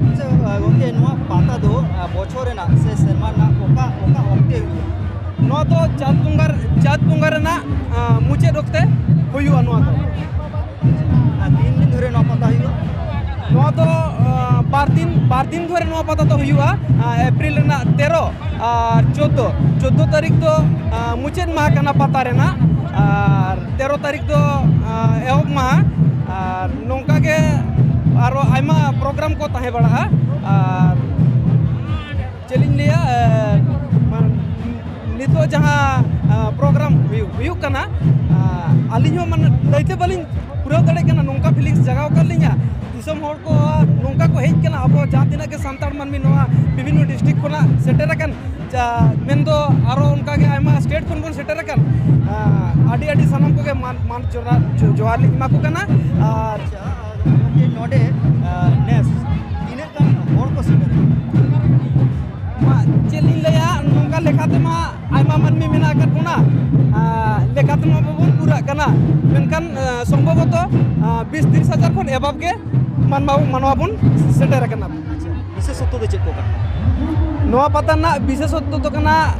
ᱟᱪᱪᱷᱟ, ᱜᱚᱢᱠᱮ, ᱱᱚᱣᱟ ᱯᱟᱛᱟ ᱫᱚ, ᱟ, ᱵᱚᱪᱷᱚᱨ ᱨᱮᱱᱟᱜ ᱥᱮ ᱥᱮᱨᱢᱟ ᱨᱮᱱᱟᱜ ᱚᱠᱟ, ᱚᱠᱟ ᱚᱠᱛᱮ ᱦᱩᱭᱩᱜᱼᱟ? ᱱᱚᱣᱟ ᱫᱚ ᱪᱟᱸᱛ ᱵᱚᱸᱜᱟ, ᱪᱟᱸᱛ ᱵᱚᱸᱜᱟ ᱨᱮᱱᱟᱜ, ᱟ, ᱢᱩᱪᱟᱹᱫ ᱚᱠᱛᱮ ᱦᱩᱭᱩᱜᱼᱟ ᱱᱚᱣᱟ ᱫᱚ᱾ ᱟᱨ ᱛᱤᱱ ᱫᱤᱱ ᱫᱷᱚᱨᱮ ᱱᱚᱣᱟ ᱯᱟᱛᱟ ᱦᱩᱭᱩᱜᱼᱟ? ᱱᱚᱣᱟ ᱫᱚ, ᱟ, ᱵᱟᱨ ᱫᱤᱱ, ᱵᱟᱨ ᱫᱤᱱ ᱫᱷᱚᱨᱮ ᱱᱚᱣᱟ ᱯᱟᱛᱟ ᱫᱚ ᱦᱩᱭᱩᱜᱼᱟ, ᱟ, ᱮᱯᱨᱤᱞ ᱨᱮᱱᱟᱜ ᱛᱮᱨᱚ ᱟᱨ ᱪᱳᱫᱽᱫᱳ᱾ ᱪᱳᱫᱽᱫᱳ ᱛᱟᱹᱨᱤᱠᱷ ᱫᱚ, ᱟ, ᱢᱩᱪᱟᱹᱫ ᱢᱟᱦᱟ ᱠᱟᱱᱟ ᱯᱟᱛᱟ ᱨᱮᱱᱟᱜ, ᱟᱨ ᱛᱮᱨᱚ ᱛᱟᱹᱨᱤᱠᱷ ᱫᱚ, ᱟ, ᱮᱦᱚᱵ ᱢᱟᱦᱟ᱾ ᱟᱨ ᱱᱚᱝᱠᱟ ᱜᱮ ᱟᱨᱚ ᱟᱭᱢᱟ ᱯᱨᱳᱜᱨᱟᱢ ᱠᱚ ᱛᱟᱦᱮᱸ ᱵᱟᱲᱟᱜᱼᱟ᱾ ᱟᱨ ᱪᱮᱫ ᱞᱤᱧ ᱞᱟᱹᱭᱟ, ᱮ, ᱢᱟᱱ-, ᱱᱤᱛᱚᱜ ᱡᱟᱦᱟᱸ, ᱮ, ᱯᱨᱳᱜᱨᱟᱢ ᱦᱩᱭᱩᱜ, ᱦᱩᱭᱩᱜ ᱠᱟᱱᱟ, ᱮ, ᱟᱹᱞᱤᱧ ᱦᱚᱸ ᱢᱟᱱᱮ ᱞᱟᱹᱭᱛᱮ ᱵᱟᱹᱞᱤᱧ ᱯᱩᱨᱟᱹᱣ ᱫᱟᱲᱮᱭᱟᱜ ᱠᱟᱱᱟ, ᱱᱚᱝᱠᱟ feelings ᱡᱟᱜᱟᱣ ᱟᱠᱟᱫ ᱞᱤᱧᱟ᱾ ᱫᱤᱥᱚᱢ ᱦᱚᱲ ᱠᱚ ᱱᱚᱝᱠᱟ ᱠᱚ ᱦᱮᱡ ᱠᱟᱱᱟ, ᱟᱵᱚ ᱡᱟᱦᱟᱸ ᱛᱤᱱᱟᱹᱜ ᱜᱮ ᱥᱟᱱᱛᱟᱲ ᱢᱟᱹᱱᱢᱤ ᱱᱚᱣᱟ ᱵᱤᱵᱷᱤᱱᱱᱚ district ᱠᱷᱚᱱᱟᱜ ᱥᱮᱴᱮᱨ ᱟᱠᱟᱱ, ᱡᱟ-, ᱢᱮᱱᱫᱚ ᱟᱨᱚ ᱚᱱᱠᱟᱜᱮ ᱟᱭᱢᱟ state ᱠᱷᱚᱱ ᱵᱚᱱ ᱥᱮᱴᱮᱨ ᱟᱠᱟᱱ, ᱟᱹᱰᱤ ᱟᱹᱰᱤ ᱥᱟᱱᱟᱢ ᱠᱚᱜᱮ ᱢᱟᱱ ᱢᱟᱱ ᱡᱚᱦᱟᱨ ᱡᱚᱦᱟᱨ ᱞᱤᱧ ᱮᱢᱟ ᱠᱚ ᱠᱟᱱᱟ᱾ ᱟᱨ ᱟᱪᱪᱷᱟ, ᱟᱨ ᱜᱚᱢᱠᱮ ᱱᱚᱰᱮ, ᱟᱨ ᱱᱮᱥ ᱛᱤᱱᱟᱹᱜ ᱜᱟᱱ ᱦᱚᱲ ᱠᱚ ᱥᱮᱴᱮᱨ ᱟᱠᱟᱱᱟ? ᱢᱟ, ᱪᱮᱫ ᱞᱤᱧ ᱞᱟᱹᱭᱟ, ᱱᱚᱝᱠᱟ ᱞᱮᱠᱟᱛᱮ ᱢᱟ ᱟᱭᱢᱟ ᱢᱟᱹᱱᱢᱤ ᱢᱮᱱᱟᱜ ᱟᱠᱟᱫ ᱵᱚᱱᱟ, ᱟᱨ ᱞᱮᱠᱟᱛᱮ ᱢᱟ ᱵᱟᱵᱚᱱ ᱯᱩᱨᱟᱹᱜ ᱠᱟᱱᱟ, ᱢᱮᱱᱠᱷᱟᱱ, ᱟᱨ, ᱥᱚᱢᱵᱷᱚᱵᱚᱛᱚ, ᱟᱨ, ᱵᱤᱥ ᱛᱤᱨᱤᱥ ᱦᱟᱡᱟᱨ ᱠᱷᱚᱱ above ᱜᱮ ᱢᱟᱱᱣᱟ, ᱢᱟᱱᱣᱟ ᱵᱚᱱ ᱥᱮᱴᱮᱨ ᱟᱠᱟᱱᱟ᱾ ᱟᱪᱪᱷᱟ, ᱵᱤᱥᱮᱥᱚᱛᱛᱚ ᱫᱚ ᱪᱮᱫ ᱠᱚ ᱠᱟᱱᱟ? ᱱᱚᱣᱟ ᱯᱟᱛᱟ ᱨᱮᱱᱟᱜ ᱵᱤᱥᱮᱥᱚᱛᱛᱚ ᱫᱚ ᱠᱟᱱᱟ,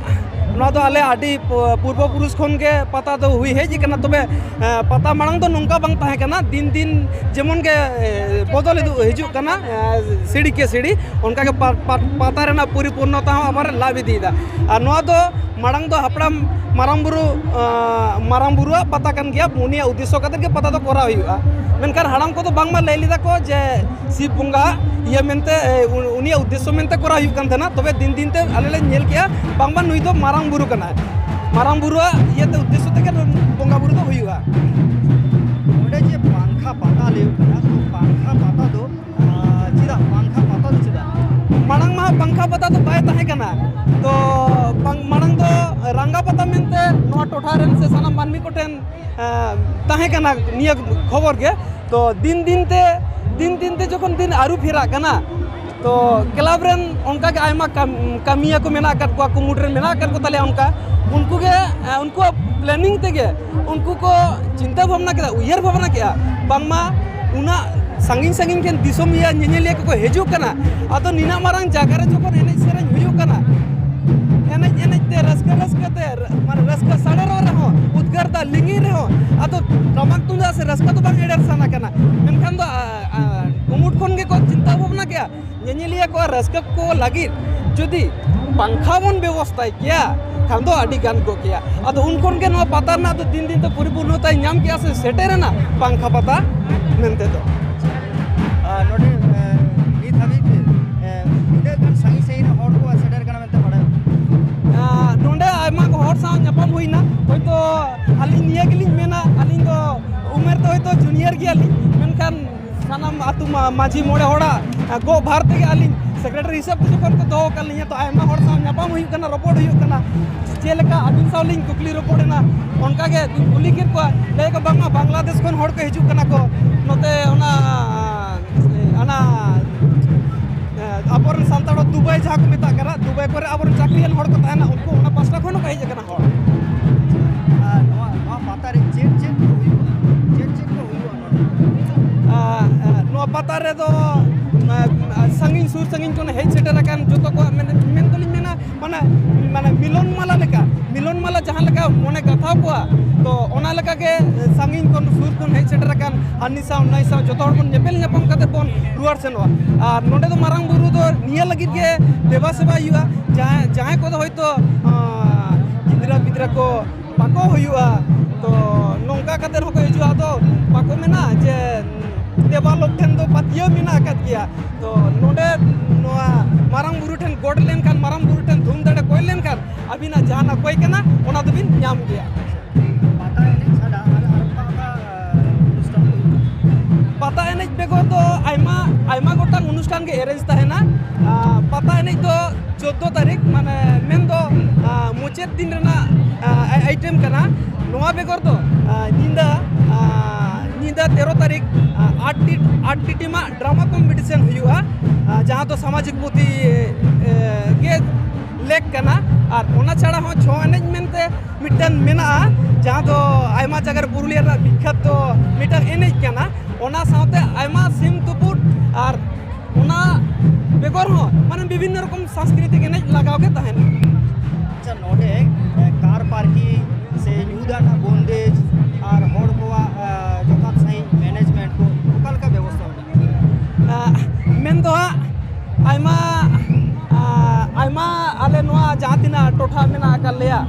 ᱱᱚᱣᱟ ᱫᱚ ᱟᱞᱮ ᱟᱹᱰᱤ ᱯᱩ-, ᱯᱩᱨᱵᱚ ᱯᱩᱨᱩᱥ ᱠᱷᱚᱱ ᱜᱮ ᱯᱟᱛᱟ ᱫᱚ ᱦᱩᱭ ᱦᱮᱡ ᱟᱠᱟᱱᱟ᱾ ᱛᱚᱵᱮ, ᱮ, ᱯᱟᱛᱟ ᱢᱟᱲᱟᱝ ᱫᱚ ᱱᱚᱝᱠᱟ ᱵᱟᱝ ᱛᱟᱦᱮᱸ ᱠᱟᱱᱟ, ᱫᱤᱱ ᱫᱤᱱ ᱡᱮᱢᱚᱱ ᱜᱮ, ᱮ, ᱵᱚᱫᱚᱞ ᱤᱫᱤ ᱦᱤᱡᱩᱜ ᱠᱟᱱᱟ, ᱮ, ᱥᱤᱲᱤ ᱠᱮ ᱥᱤᱲᱤ, ᱚᱱᱠᱟᱜᱮ ᱯᱟ-, ᱯᱟ-, ᱯᱟᱛᱟ ᱨᱮᱱᱟᱜ ᱯᱚᱨᱤᱯᱩᱨᱱᱚᱛᱟ ᱦᱚᱸ ᱟᱵᱟᱨ ᱞᱟᱵᱷ ᱤᱫᱤᱭᱮᱫᱟ᱾ ᱟᱨ ᱱᱚᱣᱟ ᱫᱚ ᱢᱟᱲᱟᱝ ᱫᱚ ᱦᱟᱯᱲᱟᱢ, ᱟᱸ, ᱢᱟᱨᱟᱝ ᱵᱩᱨᱩ, ᱟᱸ, ᱢᱟᱨᱟᱝ ᱵᱩᱨᱩᱣᱟᱜ ᱯᱟᱛᱟ ᱠᱟᱱ ᱜᱮᱭᱟ, ᱩᱱᱤᱭᱟᱜ ᱩᱫᱽᱫᱮᱥᱥᱚ ᱠᱟᱛᱮ ᱜᱮ ᱯᱟᱛᱟ ᱫᱚ ᱠᱚᱨᱟᱣ ᱦᱩᱭᱩᱜᱼᱟ᱾ ᱢᱮᱱᱠᱷᱟᱱ ᱦᱟᱲᱟᱢ ᱠᱚᱫᱚ ᱵᱟᱝᱢᱟ ᱞᱟᱹᱭ ᱞᱮᱫᱟ ᱠᱚ ᱡᱮ ᱥᱤᱵ ᱵᱚᱸᱜᱟ ᱤᱭᱟᱹ ᱢᱮᱱᱛᱮ, ᱮ, ᱩ-, ᱩᱱᱤᱭᱟᱜ ᱩᱫᱽᱫᱮᱥᱥᱚ ᱢᱮᱱᱛᱮ ᱠᱚᱨᱟᱣ ᱦᱩᱭᱩᱜ ᱠᱟᱱ ᱛᱟᱦᱮᱱᱟ᱾ ᱛᱚᱵᱮ ᱫᱤᱱ ᱫᱤᱱ ᱛᱮ ᱟᱞᱮ ᱞᱮ ᱧᱮᱞ ᱠᱮᱜᱼᱟ ᱵᱟᱝᱢᱟ ᱱᱩᱭ ᱫᱚ ᱢᱟᱨᱟᱝ ᱵᱩᱨᱩ ᱠᱟᱱᱟᱭ, ᱢᱟᱨᱟᱝ ᱵᱩᱨᱩᱣᱟᱜ ᱤᱭᱟᱹᱛᱮ ᱩᱫᱽᱫᱮᱥᱥᱚ ᱛᱮᱜᱮ ᱵᱚᱸᱜᱟ ᱵᱩᱨᱩ ᱫᱚ ᱦᱩᱭᱩᱜᱼᱟ᱾ ᱚᱸᱰᱮ ᱡᱮ ᱯᱟᱝᱠᱷᱟ ᱯᱟᱛᱟ ᱞᱟᱹᱭᱚᱜ ᱠᱟᱱᱟ, ᱛᱚ ᱯᱟᱝᱠᱷᱟ ᱯᱟᱛᱟ ᱫᱚ, ᱟᱸ, ᱪᱮᱫᱟᱜ ᱯᱟᱝᱠᱷᱟ ᱯᱟᱛᱟ ᱫᱚ ᱪᱮᱫᱟᱜ? ᱢᱟᱲᱟᱝ ᱢᱟ ᱯᱟᱝᱠᱷᱟ ᱯᱟᱛᱟ ᱫᱚ ᱵᱟᱭ ᱛᱟᱦᱮᱸ ᱠᱟᱱᱟ, ᱛᱚ ᱯᱟᱝ-, ᱢᱟᱲᱟᱝ ᱫᱚ ᱨᱟᱝᱜᱟ ᱯᱟᱛᱟ ᱢᱮᱱᱛᱮ ᱱᱚᱣᱟ ᱴᱚᱴᱷᱟ ᱨᱮᱱ ᱥᱮ ᱥᱟᱱᱟᱢ ᱢᱟᱹᱱᱢᱤ ᱠᱚᱴᱷᱮᱱ, ᱟᱸ, ᱛᱟᱦᱮᱸ ᱠᱟᱱᱟ ᱱᱤᱭᱟᱹ ᱠᱷᱚᱵᱚᱨ ᱜᱮ᱾ ᱛᱚ ᱫᱤᱱ ᱫᱤᱱ ᱛᱮ, ᱫᱤᱱ ᱫᱤᱱ ᱛᱮ ᱡᱚᱠᱷᱚᱱ ᱫᱤᱱ ᱟᱹᱨᱩ ᱯᱷᱮᱨᱟᱜ ᱠᱟᱱᱟ, ᱛᱚ ᱠᱞᱟᱵᱽ ᱨᱮᱱ ᱚᱱᱠᱟᱜᱮ ᱟᱭᱢᱟ ᱠᱟᱢ-, ᱠᱟᱹᱢᱤᱭᱟᱹ ᱠᱚ ᱢᱮᱱᱟᱜ ᱟᱠᱟᱫ ᱠᱚᱣᱟ, ᱠᱩᱢᱩᱴ ᱨᱮᱱ ᱢᱮᱱᱟᱜ ᱟᱠᱟᱫ ᱠᱚ ᱛᱟᱞᱮᱭᱟ, ᱚᱱᱠᱟ ᱩᱱᱠᱩ ᱜᱮ, ᱮ, ᱩᱱᱠᱩᱣᱟᱜ planning ᱛᱮᱜᱮ ᱩᱱᱠᱩ ᱠᱚ ᱪᱤᱱᱛᱟᱹ ᱵᱷᱟᱵᱽᱱᱟ ᱠᱮᱫᱟ, ᱩᱭᱦᱟᱹᱨ ᱵᱷᱟᱵᱽᱱᱟ ᱠᱮᱫᱟ, ᱵᱟᱝᱢᱟ ᱩᱱᱟᱹᱜ ᱥᱟᱺᱜᱤᱧ ᱥᱟᱺᱜᱤᱧ ᱠᱷᱚᱱ ᱫᱤᱥᱚᱢᱤᱭᱟᱹ ᱧᱮᱧᱮᱞᱤᱭᱟᱹ ᱠᱚᱠᱚ ᱦᱤᱡᱩᱜ ᱠᱟᱱᱟ, ᱟᱫᱚ ᱱᱤᱱᱟᱹᱜ ᱢᱟᱨᱟᱝ ᱡᱟᱭᱜᱟ ᱨᱮ ᱡᱚᱠᱷᱚᱱ ᱮᱱᱮᱡ ᱥᱮᱨᱮᱧ ᱦᱩᱭᱩᱜ ᱠᱟᱱᱟ, ᱮᱱᱮᱡ ᱮᱱᱮᱡ ᱛᱮ ᱨᱟᱹᱥᱠᱟᱹ ᱨᱟᱹᱥᱠᱟᱹ ᱛᱮ ᱨ-, ᱢᱟᱱᱮ ᱨᱟᱹᱥᱠᱟᱹ ᱥᱟᱰᱮᱨᱚᱜ ᱨᱮᱦᱚᱸ, ᱩᱫᱽᱜᱟᱹᱨ ᱫᱟᱜ ᱞᱤᱸᱜᱤᱱ ᱨᱮᱦᱚᱸ, ᱟᱫᱚ ᱴᱟᱢᱟᱠ ᱛᱩᱢᱫᱟᱜ ᱥᱮ ᱨᱟᱹᱥᱠᱟᱹ ᱫᱚ ᱵᱟᱝ ᱮᱲᱮᱨ ᱥᱟᱱᱟ ᱠᱟᱱᱟ᱾ ᱢᱮᱱᱠᱷᱟᱱ ᱫᱚ, ᱟ, ᱟ, ᱠᱩᱢᱩᱴ ᱠᱷᱚᱱ ᱜᱮᱠᱚ ᱪᱤᱱᱛᱟᱹ ᱵᱷᱟᱵᱽᱱᱟ ᱠᱮᱜᱼᱟ, ᱧᱮᱧᱮᱞᱤᱭᱟᱹ ᱠᱚᱣᱟᱜ ᱨᱟᱹᱥᱠᱟᱹ ᱠᱚ ᱞᱟᱹᱜᱤᱫ ᱡᱩᱫᱤ ᱯᱟᱝᱠᱷᱟ ᱵᱚᱱ ᱵᱮᱵᱚᱥᱛᱷᱟᱭ ᱠᱮᱭᱟ, ᱠᱷᱟᱱ ᱫᱚ ᱟᱹᱰᱤ ᱜᱟᱱ ᱠᱚᱜ ᱠᱮᱭᱟ᱾ ᱟᱫᱚ ᱩᱱ ᱠᱷᱚᱱ ᱜᱮ ᱱᱚᱣᱟ ᱯᱟᱛᱟ ᱨᱮᱱᱟᱜ ᱫᱚ ᱫᱤᱱ ᱫᱤᱱ ᱛᱮ ᱯᱚᱨᱤᱯᱩᱨᱱᱚᱛᱟᱭ ᱧᱟᱢ ᱠᱮᱜᱼᱟ ᱥᱮ ᱥᱮᱴᱮᱨᱮᱱᱟ ᱯᱟᱝᱠᱷᱟ ᱯᱟᱛᱟ ᱢᱮᱱᱛᱮ ᱫᱚ᱾ ᱟᱨ ᱱᱚᱰᱮ, ᱮ, ᱱᱤᱛ ᱦᱟᱹᱵᱤᱡ ᱛᱮ, ᱮ, ᱛᱤᱱᱟᱹᱜ ᱜᱟᱱ ᱥᱟᱺᱜᱤᱧ ᱥᱟᱺᱜᱤᱧ ᱨᱮᱱ ᱦᱚᱲ ᱠᱚ ᱥᱮᱴᱮᱨ ᱠᱟᱱᱟ ᱢᱮᱱᱛᱮ ᱵᱟᱲᱟᱭᱚᱜ ᱠᱟᱱᱟ? ᱟᱨ ᱱᱚᱰᱮ ᱟᱭᱢᱟ ᱠᱚ ᱦᱚᱲ ᱥᱟᱶ ᱧᱟᱯᱟᱢ ᱦᱩᱭᱱᱟ᱾ ᱦᱚᱭᱛᱳ ᱟᱹᱞᱤᱧ ᱱᱤᱭᱟᱹ ᱜᱮᱞᱤᱧ ᱢᱮᱱᱟ, ᱟᱹᱞᱤᱧ ᱩᱢᱮᱨ ᱫᱚ ᱦᱚᱭᱛᱳ ᱡᱩᱱᱤᱭᱟᱨ ᱜᱮᱭᱟᱞᱤᱧ, ᱢᱮᱱᱠᱷᱟᱱ ᱥᱟᱱᱟᱢ ᱟᱹᱛᱩ ᱢᱟ-, ᱢᱟᱹᱡᱷᱤ ᱢᱚᱬᱮ ᱦᱚᱲᱟᱜ, ᱟ, ᱜᱚᱜ ᱵᱷᱟᱨ ᱛᱮᱜᱮ ᱟᱹᱞᱤᱧ ᱥᱮᱠᱨᱮᱴᱟᱨᱤ ᱦᱤᱥᱟᱹᱵ ᱛᱮ ᱡᱚᱠᱷᱚᱱ ᱠᱚ ᱫᱚᱦᱚ ᱟᱠᱟᱫ ᱞᱤᱧᱟ, ᱛᱚ ᱟᱭᱢᱟ ᱦᱚᱲ ᱥᱟᱶ ᱧᱟᱯᱟᱢ ᱦᱩᱭᱩᱜ ᱠᱟᱱᱟ, ᱨᱚᱯᱚᱲ ᱦᱩᱭᱩᱜ ᱠᱟᱱᱟ᱾ ᱪᱮᱫ ᱞᱮᱠᱟ ᱟᱹᱵᱤᱱ ᱥᱟᱶ ᱞᱤᱧ ᱠᱩᱠᱞᱤ ᱨᱚᱯᱚᱲ ᱮᱱᱟ, ᱚᱱᱠᱟ ᱜᱮ ᱠᱩᱞᱤ ᱠᱮᱫ ᱠᱚᱣᱟ, ᱞᱟᱹᱭ ᱟᱠᱚ ᱵᱟᱝᱢᱟ ᱵᱟᱝᱞᱟᱫᱮᱥ ᱠᱷᱚᱱ ᱦᱚᱲ ᱠᱚ ᱦᱤᱡᱩᱜ ᱠᱟᱱᱟ ᱠᱚ ᱱᱚᱛᱮ ᱚᱱᱟ, ᱚᱱᱟ, ᱮ, ᱟᱵᱚᱨᱮᱱ ᱥᱟᱱᱛᱟᱲ ᱦᱚᱲ ᱫᱩᱵᱟᱭ ᱡᱟᱦᱟᱸ ᱠᱚ ᱢᱮᱛᱟᱜ ᱠᱟᱱᱟ, ᱫᱩᱵᱟᱭ ᱠᱚᱨᱮ ᱟᱵᱚᱨᱮᱱ ᱪᱟᱹᱠᱨᱤᱭᱟᱱ ᱦᱚᱲ ᱠᱚ ᱛᱟᱦᱮᱱᱟ, ᱩᱱᱠᱩ ᱚᱱᱟ ᱯᱟᱥᱴᱟ ᱠᱷᱚᱱ ᱦᱚᱸᱠᱚ ᱦᱮᱡ ᱟᱠᱟᱱᱟ ᱦᱚᱲ᱾ ᱟᱨ ᱱᱚᱣᱟ, ᱱᱚᱣᱟ ᱯᱟᱛᱟ ᱨᱮ ᱪᱮᱫ ᱪᱮᱫ ᱠᱚ ᱦᱩᱭᱩᱜᱼᱟ? ᱪᱮᱫ ᱪᱮᱫ ᱠᱚ ᱦᱩᱭᱩᱜᱼᱟ ᱱᱚᱰᱮ? ᱟ, ᱟ, ᱱᱚᱣᱟ ᱯᱟᱛᱟ ᱨᱮᱫᱚ, ᱟ, ᱟ, ᱥᱟᱺᱜᱤᱧ ᱥᱩᱨ ᱥᱟᱺᱜᱤᱧ ᱠᱷᱚᱱ ᱦᱮᱡ ᱥᱮᱴᱮᱨ ᱟᱠᱟᱱ ᱡᱚᱛᱚ ᱠᱚᱣᱟᱜ ᱢᱮᱱ, ᱢᱮᱱ ᱫᱚᱞᱤᱧ ᱢᱮᱱᱟ, ᱢᱟᱱᱮ, ᱢᱟᱱᱮ ᱢᱤᱞᱚᱱ ᱢᱟᱞᱟ ᱞᱮᱠᱟ, ᱢᱤᱞᱚᱱ ᱢᱟᱞᱟ ᱡᱟᱦᱟᱸ ᱞᱮᱠᱟ ᱢᱚᱱᱮ ᱜᱟᱛᱷᱟᱣ ᱠᱚᱣᱟ, ᱛᱚ ᱚᱱᱟ ᱞᱮᱠᱟ ᱜᱮ ᱥᱟᱺᱜᱤᱧ ᱠᱷᱚᱱ ᱥᱩᱨ ᱠᱷᱚᱱ ᱦᱮᱡ ᱥᱮᱴᱮᱨ ᱟᱠᱟᱱ ᱦᱟᱹᱱᱤ ᱥᱟᱶ ᱱᱟᱹᱭ ᱥᱟᱶ ᱡᱚᱛᱚ ᱦᱚᱲ ᱵᱚᱱ ᱧᱮᱯᱮᱞ ᱧᱟᱯᱟᱢ ᱠᱟᱛᱮ ᱵᱚᱱ ᱨᱩᱣᱟᱹᱲ ᱥᱮᱱᱚᱜᱼᱟ᱾ ᱟᱨ ᱱᱚᱰᱮ ᱫᱚ ᱢᱟᱨᱟᱝ ᱵᱩᱨᱩ ᱫᱚ ᱱᱤᱭᱟᱹ ᱞᱟᱹᱜᱤᱫ ᱜᱮ ᱫᱮᱵᱟ ᱥᱮᱵᱟ ᱦᱩᱭᱩᱜᱼᱟ, ᱡᱟᱦᱟᱸᱭ, ᱡᱟᱦᱟᱸᱭ ᱠᱚᱫᱚ ᱦᱚᱭᱛᱳ, ᱟ, ᱜᱤᱫᱽᱨᱟᱹ ᱯᱤᱫᱽᱨᱟᱹ ᱠᱚ ᱵᱟᱠᱚ ᱦᱩᱭᱩᱜᱼᱟ, ᱛᱚ ᱱᱚᱝᱠᱟ ᱠᱟᱛᱮ ᱦᱚᱸᱠᱚ ᱦᱤᱡᱩᱜᱼᱟ᱾ ᱟᱫᱚ ᱵᱟᱠᱚ ᱢᱮᱱᱟ ᱡᱮ ᱫᱮᱵᱟ ᱞᱳᱠ ᱴᱷᱮᱱ ᱫᱚ ᱯᱟᱹᱛᱭᱟᱹᱣ ᱢᱮᱱᱟᱜ ᱟᱠᱟᱫ ᱜᱮᱭᱟ᱾ ᱛᱚ ᱱᱚᱰᱮ ᱱᱚᱣᱟ ᱢᱟᱨᱟᱝ ᱵᱩᱨᱩ ᱴᱷᱮᱱ ᱜᱚᱰ ᱞᱮᱱᱠᱷᱟᱱ, ᱢᱟᱨᱟᱝ ᱵᱩᱨᱩ ᱴᱷᱮᱱ ᱛᱷᱩᱢ ᱫᱟᱲᱮ ᱠᱚᱭ ᱞᱮᱱᱠᱷᱟᱱ, ᱟᱹᱵᱤᱱᱟᱜ ᱡᱟᱦᱟᱱᱟᱜ ᱠᱚᱭ ᱠᱟᱱᱟ, ᱚᱱᱟ ᱫᱚᱵᱤᱱ ᱧᱟᱢ ᱜᱮᱭᱟ᱾ ᱯᱟᱛᱟ ᱮᱱᱮᱡ ᱪᱷᱟᱰᱟ ᱟᱨ, ᱟᱨ ᱚᱠᱟ ᱚᱠᱟ, ᱟ, ᱚᱱᱩᱥᱴᱷᱟᱱ ᱠᱚ ᱦᱩᱭᱩᱜᱼᱟ? ᱯᱟᱛᱟ ᱮᱱᱮᱡ ᱵᱮᱜᱚᱨ ᱫᱚ ᱟᱭᱢᱟ, ᱟᱭᱢᱟ ᱜᱚᱴᱟᱝ ᱚᱱᱩᱥᱴᱷᱟᱱ ᱜᱮ ᱮᱨᱮᱧᱡᱽ ᱛᱟᱦᱮᱱᱟ᱾ ᱟ, ᱯᱟᱛᱟ ᱮᱱᱮᱡ ᱫᱚ ᱪᱳᱫᱽᱫᱳ ᱛᱟᱹᱨᱤᱠᱷ, ᱢᱟᱱᱮ ᱢᱮᱱᱫᱚ, ᱟ, ᱢᱩᱪᱟᱹᱫ ᱫᱤᱱ ᱨᱮᱱᱟᱜ, ᱟ, ᱟᱭ-, ᱟᱭᱴᱮᱢ ᱠᱟᱱᱟ᱾ ᱱᱚᱣᱟ ᱵᱮᱜᱚᱨ ᱫᱚ, ᱟ, ᱧᱤᱫᱟᱹ, ᱟ, ᱧᱤᱫᱟᱹ ᱛᱮᱨᱚ ᱛᱟᱹᱨᱤᱠᱷ, ᱟ, ᱟᱴ ᱴᱤ, ᱟᱴ ᱴᱤ ᱴᱤᱢᱟᱜ ᱰᱨᱟᱢᱟ ᱠᱚᱢᱯᱤᱴᱤᱥᱚᱱ ᱦᱩᱭᱩᱜᱼᱟ, ᱟ, ᱡᱟᱦᱟᱸ ᱫᱚ ᱥᱟᱢᱟᱡᱤᱠ ᱯᱩᱛᱷᱤ, ᱮ, ᱜᱮ ᱞᱮᱠ ᱠᱟᱱᱟ᱾ ᱟᱨ ᱚᱱᱟ ᱪᱷᱟᱲᱟ ᱦᱚᱸ ᱪᱷᱳ ᱮᱱᱮᱡ ᱢᱮᱱᱛᱮ ᱢᱤᱫᱴᱮᱱ ᱢᱮᱱᱟᱜᱼᱟ, ᱡᱟᱦᱟᱸ ᱫᱚ ᱟᱭᱢᱟ ᱡᱟᱭᱜᱟ ᱨᱮ ᱯᱩᱨᱩᱞᱤᱭᱟᱹ ᱨᱮᱱᱟᱜ ᱵᱤᱠᱠᱷᱟᱛ ᱫᱚ ᱢᱤᱫᱴᱟᱝ ᱮᱱᱮᱡ ᱠᱟᱱᱟ᱾ ᱚᱱᱟ ᱥᱟᱶᱛᱮ ᱟᱭᱢᱟ ᱥᱤᱢ ᱛᱩᱯᱩᱫ ᱟᱨ ᱚᱱᱟ ᱵᱮᱜᱚᱨ ᱦᱚᱸ ᱢᱟᱱᱮ ᱵᱤᱵᱷᱤᱱᱱᱚ ᱨᱚᱠᱚᱢ ᱥᱟᱝᱥᱠᱨᱤᱛᱤᱠ ᱮᱱᱮᱡ ᱞᱟᱜᱟᱣ ᱜᱮ ᱛᱟᱦᱮᱱᱟ᱾ ᱟᱪᱪᱷᱟ, ᱱᱚᱰᱮ, ᱮ, car parking ᱥᱮ ᱧᱩ ᱫᱟᱜ ᱨᱮᱱᱟᱜ bondage ᱟᱨ ᱦᱚᱲ ᱠᱚᱣᱟᱜ, ᱮ, ᱡᱚᱛᱷᱟᱛ ᱥᱟᱺᱦᱤᱡ management ᱠᱚ ᱚᱠᱟ ᱞᱮᱠᱟ ᱵᱮᱵᱚᱥᱛᱷᱟ ᱢᱮᱱᱟᱜᱼᱟ? ᱟ, ᱢᱮᱱ ᱫᱚ ᱦᱟᱸᱜ ᱟᱭᱢᱟ, ᱟ, ᱟᱭᱢᱟ ᱟᱞᱮ ᱱᱚᱣᱟ ᱡᱟᱦᱟᱸ ᱛᱤᱱᱟᱹᱜ ᱴᱚᱴᱷᱟ ᱢᱮᱱᱟᱜ ᱟᱠᱟᱫ ᱞᱮᱭᱟ,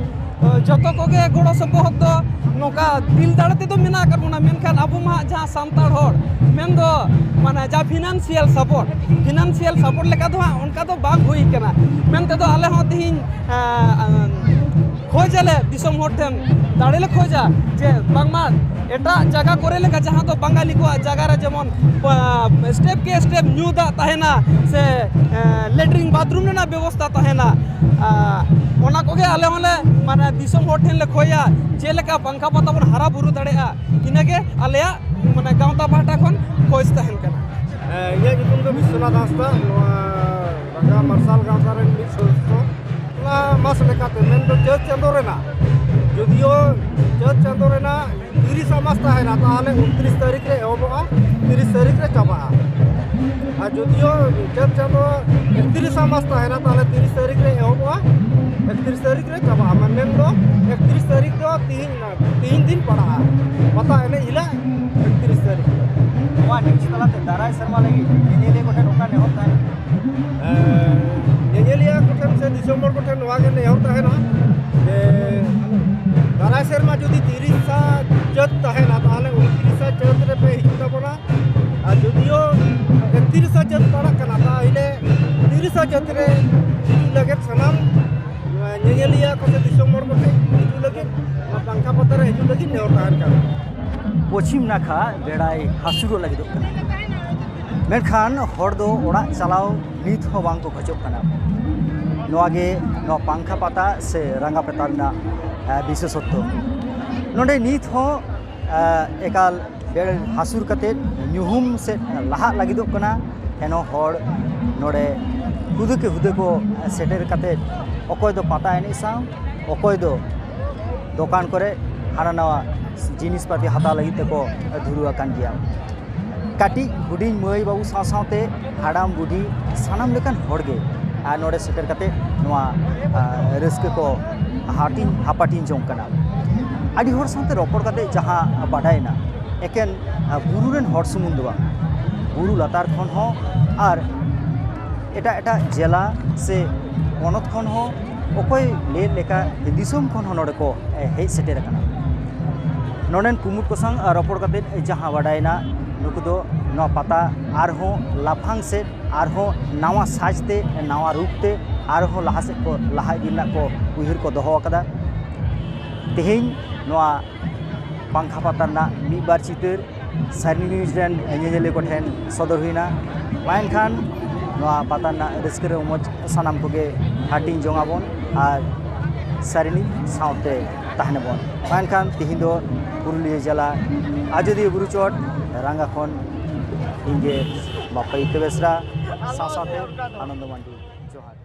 ᱛᱚ ᱡᱚᱛᱚ ᱠᱚᱜᱮ ᱜᱚᱲᱚ ᱥᱚᱯᱚᱦᱚᱫ ᱫᱚ ᱱᱚᱝᱠᱟ ᱫᱤᱞ ᱫᱟᱲᱮ ᱛᱮᱫᱚ ᱢᱮᱱᱟᱜ ᱟᱠᱟᱫ ᱵᱚᱱᱟ, ᱢᱮᱱᱠᱷᱟᱱ ᱟᱵᱚ ᱢᱟ ᱦᱟᱸᱜ ᱡᱟᱦᱟᱸ ᱥᱟᱱᱛᱟᱲ ᱦᱚᱲ ᱢᱮᱱ ᱫᱚ ᱢᱟᱱᱮ ᱡᱟ financial support, financial support ᱞᱮᱠᱟ ᱫᱚ ᱦᱟᱸᱜ ᱚᱱᱠᱟ ᱫᱚ ᱵᱟᱝ ᱦᱩᱭ ᱠᱟᱱᱟ᱾ ᱢᱮᱱ ᱛᱮᱫᱚ ᱟᱞᱮ ᱦᱚᱸ ᱛᱮᱦᱮᱧ, ᱟ, ᱟ, ᱠᱷᱚᱡᱟᱞᱮ ᱫᱤᱥᱚᱢ ᱦᱚᱲ ᱴᱷᱮᱱ ᱫᱟᱲᱮ ᱞᱮ ᱠᱷᱚᱡᱟ ᱡᱮ ᱵᱟᱝᱢᱟ ᱮᱴᱟᱜ ᱡᱟᱭᱜᱟ ᱠᱚᱨᱮ ᱞᱮᱠᱟ, ᱡᱟᱦᱟᱸ ᱫᱚ ᱵᱟᱝᱜᱟᱞᱤ ᱠᱚᱣᱟᱜ ᱡᱟᱭᱜᱟ ᱨᱮ ᱡᱮᱢᱚᱱ ᱥᱴᱮᱯ ᱠᱮ ᱥᱴᱮᱯ ᱧᱩ ᱫᱟᱜ ᱛᱟᱦᱮᱱᱟ ᱥᱮ ᱞᱮᱴᱨᱤᱱ ᱵᱟᱛᱷᱨᱩᱢ ᱨᱮᱱᱟᱜ ᱵᱮᱵᱚᱥᱛᱷᱟ ᱛᱟᱦᱮᱱᱟ, ᱚᱱᱟ ᱠᱚᱜᱮ ᱟᱞᱮ ᱦᱚᱸᱞᱮ ᱢᱟᱱᱮ ᱫᱤᱥᱚᱢ ᱦᱚᱲ ᱴᱷᱮᱱ ᱞᱮ ᱠᱷᱚᱭᱟ, ᱪᱮᱫ ᱞᱮᱠᱟ ᱯᱟᱝᱠᱷᱟ ᱯᱟᱛᱟ ᱵᱚᱱ ᱦᱟᱨᱟ ᱵᱩᱨᱩ ᱫᱟᱲᱮᱭᱟᱜᱼᱟ᱾ ᱤᱱᱟᱹᱜᱮ ᱟᱞᱮᱭᱟᱜ ᱢᱟᱱᱮ ᱜᱟᱶᱛᱟ ᱯᱟᱦᱴᱟ ᱠᱷᱚᱱ ᱠᱷᱚᱡᱽ ᱛᱟᱦᱮᱱ ᱠᱟᱱᱟ᱾ ᱤᱧᱟᱹᱜ ᱧᱩᱛᱩᱢ ᱫᱚ ᱵᱤᱥᱥᱚᱱᱟᱛᱷ ᱦᱟᱸᱥᱫᱟ, ᱱᱚᱣᱟ ᱨᱟᱸᱜᱟ ᱢᱟᱨᱥᱟᱞ ᱜᱟᱶᱛᱟ ᱨᱮᱱ ᱢᱤᱫ ᱥᱚᱫᱚᱥᱥᱚ᱾ ᱚᱱᱟ ᱢᱟᱥ ᱞᱮᱠᱟᱛᱮ ᱢᱮᱱᱫᱚ ᱪᱟᱹᱛ ᱪᱟᱸᱫᱳ ᱨᱮᱱᱟᱜ, ᱡᱩᱫᱤᱭᱳ ᱪᱟᱹᱛ ᱪᱟᱸᱫᱳ ᱨᱮᱱᱟᱜ ᱛᱤᱨᱤᱥᱟ ᱢᱟᱥ ᱛᱟᱦᱮᱱᱟ, ᱛᱟᱦᱚᱞᱮ ᱩᱱᱛᱨᱤᱥ ᱛᱟᱹᱨᱤᱠᱷ ᱨᱮ ᱮᱦᱚᱵᱚᱜᱼᱟ, ᱛᱤᱨᱤᱥ ᱛᱟᱹᱨᱤᱠᱷ ᱨᱮ ᱪᱟᱵᱟᱜᱼᱟ᱾ ᱟᱨ ᱡᱩᱫᱤᱭᱳ ᱪᱟᱹᱛ ᱪᱟᱸᱫᱳ ᱮᱠᱛᱨᱤᱥᱟ ᱢᱟᱥ ᱛᱟᱦᱮᱱᱟ, ᱛᱟᱦᱚᱞᱮ ᱛᱤᱨᱤᱥ ᱛᱟᱹᱨᱤᱠᱷ ᱨᱮ ᱮᱦᱚᱵᱚᱜᱼᱟ, ᱮᱠᱛᱨᱤᱥ ᱛᱟᱹᱨᱤᱠᱷ ᱨᱮ ᱪᱟᱵᱟᱜᱼᱟ᱾ ᱢᱮᱱᱫᱚ ᱮᱠᱛᱨᱤᱥ ᱛᱟᱹᱨᱤᱠᱷ ᱫᱚ ᱛᱤᱦᱤᱧ, ᱛᱤᱦᱤᱧ ᱫᱤᱱ ᱯᱟᱲᱟᱜᱼᱟ, ᱯᱟᱛᱟ ᱮᱱᱮᱡ ᱦᱤᱞᱳᱜ ᱮᱠᱛᱨᱤᱥ ᱛᱟᱹᱨᱤᱠᱷ᱾ ᱱᱚᱣᱟ ᱱᱤᱭᱩᱡᱽ ᱛᱟᱞᱟᱛᱮ ᱫᱟᱨᱟᱭ ᱥᱮᱨᱢᱟ ᱞᱟᱹᱜᱤᱫ ᱧᱮᱧᱮᱞᱤᱭᱟᱹ ᱠᱚᱴᱷᱮᱱ ᱚᱠᱟ ᱱᱮᱦᱚᱨ ᱛᱟᱦᱮᱱᱟ? ᱧᱮᱧᱮᱞᱤᱭᱟᱹ ᱠᱚᱴᱷᱮᱱ ᱥᱮ ᱫᱤᱥᱚᱢ ᱦᱚᱲ ᱠᱚᱴᱷᱮᱱ ᱱᱚᱣᱟ ᱜᱮ ᱱᱮᱦᱚᱨ ᱛᱟᱦᱮᱱᱟ ᱡᱮ ᱫᱟᱨᱟᱭ ᱥᱮᱨᱢᱟ ᱡᱩᱫᱤ ᱛᱤᱨᱤᱥᱟ ᱪᱟᱹᱛ ᱛᱟᱦᱮᱱᱟ, ᱛᱟᱦᱚᱞᱮ ᱩᱱᱛᱨᱤᱥᱟ ᱪᱟᱹᱛ ᱨᱮᱯᱮ ᱦᱤᱡᱩᱜ ᱛᱟᱵᱚᱱᱟ᱾ ᱟᱨ ᱡᱩᱫᱤᱭᱳ ᱮᱠᱛᱨᱤᱥᱟ ᱪᱟᱹᱛ ᱯᱟᱲᱟᱜ ᱠᱟᱱᱟ, ᱛᱟᱦᱚᱞᱮ ᱛᱤᱨᱤᱥᱟ ᱪᱟᱹᱛ ᱨᱮ ᱦᱤᱡᱩᱜ ᱞᱟᱹᱜᱤᱫ ᱥᱟᱱᱟᱢ ᱧᱮᱧᱮᱞᱤᱭᱟᱹ ᱠᱚ ᱥᱮ ᱫᱤᱥᱚᱢ ᱦᱚᱲ ᱠᱚᱴᱷᱮᱱ ᱦᱤᱡᱩᱜ ᱞᱟᱹᱜᱤᱫ, ᱱᱚᱣᱟ ᱯᱟᱝᱠᱷᱟ ᱯᱟᱛᱟ ᱨᱮ ᱦᱤᱡᱩᱜ ᱞᱟᱹᱜᱤᱫ ᱱᱮᱦᱚᱨ ᱛᱟᱦᱮᱱ ᱠᱟᱱᱟ᱾ ᱯᱚᱪᱷᱤᱢ ᱱᱟᱠᱷᱟ ᱵᱮᱲᱟᱭ ᱦᱟᱹᱥᱩᱨᱚᱜ ᱞᱟᱹᱜᱤᱫᱚᱜ ᱠᱟᱱᱟ, ᱢᱮᱱᱠᱷᱟᱱ ᱦᱚᱲ ᱫᱚ ᱚᱲᱟᱜ ᱪᱟᱞᱟᱣ ᱱᱤᱛ ᱦᱚᱸ ᱵᱟᱝ ᱠᱚ ᱠᱷᱚᱡᱚᱜ ᱠᱟᱱᱟ᱾ ᱱᱚᱣᱟ ᱜᱮ ᱱᱚᱣᱟ ᱯᱟᱝᱠᱷᱟ ᱯᱟᱛᱟ ᱥᱮ ᱨᱟᱸᱜᱟ ᱯᱟᱛᱟ ᱨᱮᱱᱟᱜ, ᱮ, ᱵᱤᱥᱮᱥᱚᱛᱛᱚ᱾ ᱱᱚᱰᱮ ᱱᱤᱛ ᱦᱚᱸ, ᱮ, ᱮᱠᱟᱞ ᱵᱮᱲ ᱦᱟᱹᱥᱩᱨ ᱠᱟᱛᱮᱫ ᱧᱩᱦᱩᱢ ᱥᱮᱫ ᱞᱟᱦᱟᱜ ᱞᱟᱹᱜᱤᱫᱚᱜ ᱠᱟᱱᱟ᱾ ᱮᱱᱦᱚᱸ ᱦᱚᱲ ᱱᱚᱰᱮ ᱦᱩᱫᱟᱹ ᱠᱮ ᱦᱩᱫᱟᱹ ᱠᱚ ᱥᱮᱴᱮᱨ ᱠᱟᱛᱮᱫ, ᱚᱠᱚᱭ ᱫᱚ ᱯᱟᱛᱟ ᱮᱱᱮᱡ ᱥᱟᱶ, ᱚᱠᱚᱭ ᱫᱚ ᱫᱚᱠᱟᱱ ᱠᱚᱨᱮ ᱦᱟᱱᱟ ᱱᱟᱣᱟ ᱡᱤᱱᱤᱥ ᱯᱟᱹᱛᱤ ᱦᱟᱛᱟᱣ ᱞᱟᱹᱜᱤᱫ ᱛᱮᱠᱚ ᱫᱷᱩᱨᱟᱹᱣ ᱟᱠᱟᱱ ᱜᱮᱭᱟ᱾ ᱠᱟᱹᱴᱤᱡ ᱦᱩᱰᱤᱧ ᱢᱟᱹᱭ ᱵᱟᱹᱵᱩ ᱥᱟᱶ ᱥᱟᱶᱛᱮ ᱦᱟᱲᱟᱢ ᱵᱩᱰᱷᱤ ᱥᱟᱱᱟᱢ ᱞᱮᱠᱟᱱ ᱦᱚᱲ ᱜᱮ, ᱟᱨ ᱱᱚᱰᱮ ᱥᱮᱴᱮᱨ ᱠᱟᱛᱮ ᱱᱚᱣᱟ, ᱟᱨ, ᱨᱟᱹᱥᱠᱟᱹ ᱠᱚ ᱦᱟᱹᱴᱤᱧ ᱦᱟᱯᱟᱴᱤᱧ ᱡᱚᱝ ᱠᱟᱱᱟ᱾ ᱟᱹᱰᱤ ᱦᱚᱲ ᱥᱟᱶᱛᱮ ᱨᱚᱯᱚᱲ ᱠᱟᱛᱮ ᱡᱟᱦᱟᱸ ᱵᱟᱰᱟᱭᱮᱱᱟ, ᱮᱠᱮᱱ, ᱟᱨ, ᱵᱩᱨᱩ ᱨᱮᱱ ᱦᱚᱲ ᱥᱩᱢᱩᱝ ᱫᱚ ᱵᱟᱝ, ᱵᱩᱨᱩ ᱞᱟᱛᱟᱨ ᱠᱷᱚᱱ ᱦᱚᱸ ᱟᱨ ᱮᱴᱟᱜ ᱮᱴᱟᱜ ᱡᱮᱞᱟ ᱥᱮ ᱯᱚᱱᱚᱛ ᱠᱷᱚᱱ ᱦᱚᱸ ᱚᱠᱚᱭ ᱞᱟᱹᱭ ᱞᱮᱠᱟ ᱫᱤᱥᱚᱢ ᱠᱷᱚᱱ ᱦᱚᱸ ᱱᱚᱰᱮ ᱠᱚ, ᱮ, ᱦᱮᱡ ᱥᱮᱴᱮᱨ ᱟᱠᱟᱱᱟ᱾ ᱱᱚᱰᱮᱱ ᱠᱩᱢᱩᱴ ᱠᱚ ᱥᱟᱶ, ᱟ, ᱨᱚᱯᱚᱲ ᱠᱟᱛᱮ ᱡᱟᱦᱟᱸ ᱵᱟᱰᱟᱭᱮᱱᱟ, ᱱᱩᱠᱩ ᱫᱚ ᱱᱚᱣᱟ ᱯᱟᱛᱟ ᱟᱨᱦᱚᱸ ᱞᱟᱯᱷᱟᱝ ᱥᱮᱫ, ᱟᱨᱦᱚᱸ ᱱᱟᱣᱟ ᱥᱟᱡᱽ ᱛᱮ, ᱱᱟᱣᱟ ᱨᱩᱯ ᱛᱮ ᱟᱨᱦᱚᱸ ᱞᱟᱦᱟ ᱥᱮᱫ ᱠᱚ ᱞᱟᱦᱟ ᱤᱫᱤ ᱨᱮᱱᱟᱜ ᱠᱚ ᱩᱭᱦᱟᱹᱨ ᱠᱚ ᱫᱚᱦᱚ ᱟᱠᱟᱫᱟ᱾ ᱛᱮᱦᱮᱧ ᱱᱚᱣᱟ ᱯᱟᱝᱠᱷᱟ ᱯᱟᱛᱟ ᱨᱮᱱᱟᱜ ᱢᱤᱫ ᱵᱟᱨ ᱪᱤᱛᱟᱹᱨ ᱥᱟᱭᱨᱤ ᱱᱤᱭᱩᱡᱽ ᱨᱮᱱ ᱧᱮᱧᱮᱞᱤᱭᱟᱹ ᱠᱚᱴᱷᱮᱱ ᱥᱚᱫᱚᱨ ᱦᱩᱭᱱᱟ᱾ ᱢᱟ ᱮᱱᱠᱷᱟᱱ ᱱᱚᱣᱟ ᱯᱟᱛᱟ ᱨᱮᱱᱟᱜ ᱨᱟᱹᱥᱠᱟᱹ ᱨᱚᱢᱚᱡᱽ ᱥᱟᱱᱟᱢ ᱠᱚᱜᱮ ᱦᱟᱹᱴᱤᱧ ᱡᱚᱝ ᱟᱵᱚᱱ ᱟᱨ ᱥᱟᱭᱨᱤ ᱱᱤᱭᱩᱡᱽ ᱥᱟᱶᱛᱮ ᱛᱟᱦᱮᱱ ᱟᱵᱚᱱ᱾ ᱢᱟ ᱮᱱᱠᱷᱟᱱ ᱛᱤᱦᱤᱧ ᱫᱚ ᱯᱩᱨᱩᱞᱤᱭᱟᱹ ᱡᱮᱞᱟ ᱟᱡᱚᱫᱤᱭᱟᱹ ᱵᱩᱨᱩ ᱪᱚᱴ ᱨᱟᱝᱜᱟ ᱠᱷᱚᱱ ᱤᱧ ᱜᱮ ᱵᱟᱯᱟᱭᱤᱛᱟᱹ ᱵᱮᱥᱨᱟ ᱥᱟᱶ ᱥᱟᱶᱛᱮ ᱟᱱᱚᱱᱫᱚ ᱢᱟᱱᱰᱤ᱾ ᱡᱚᱦᱟᱨ᱾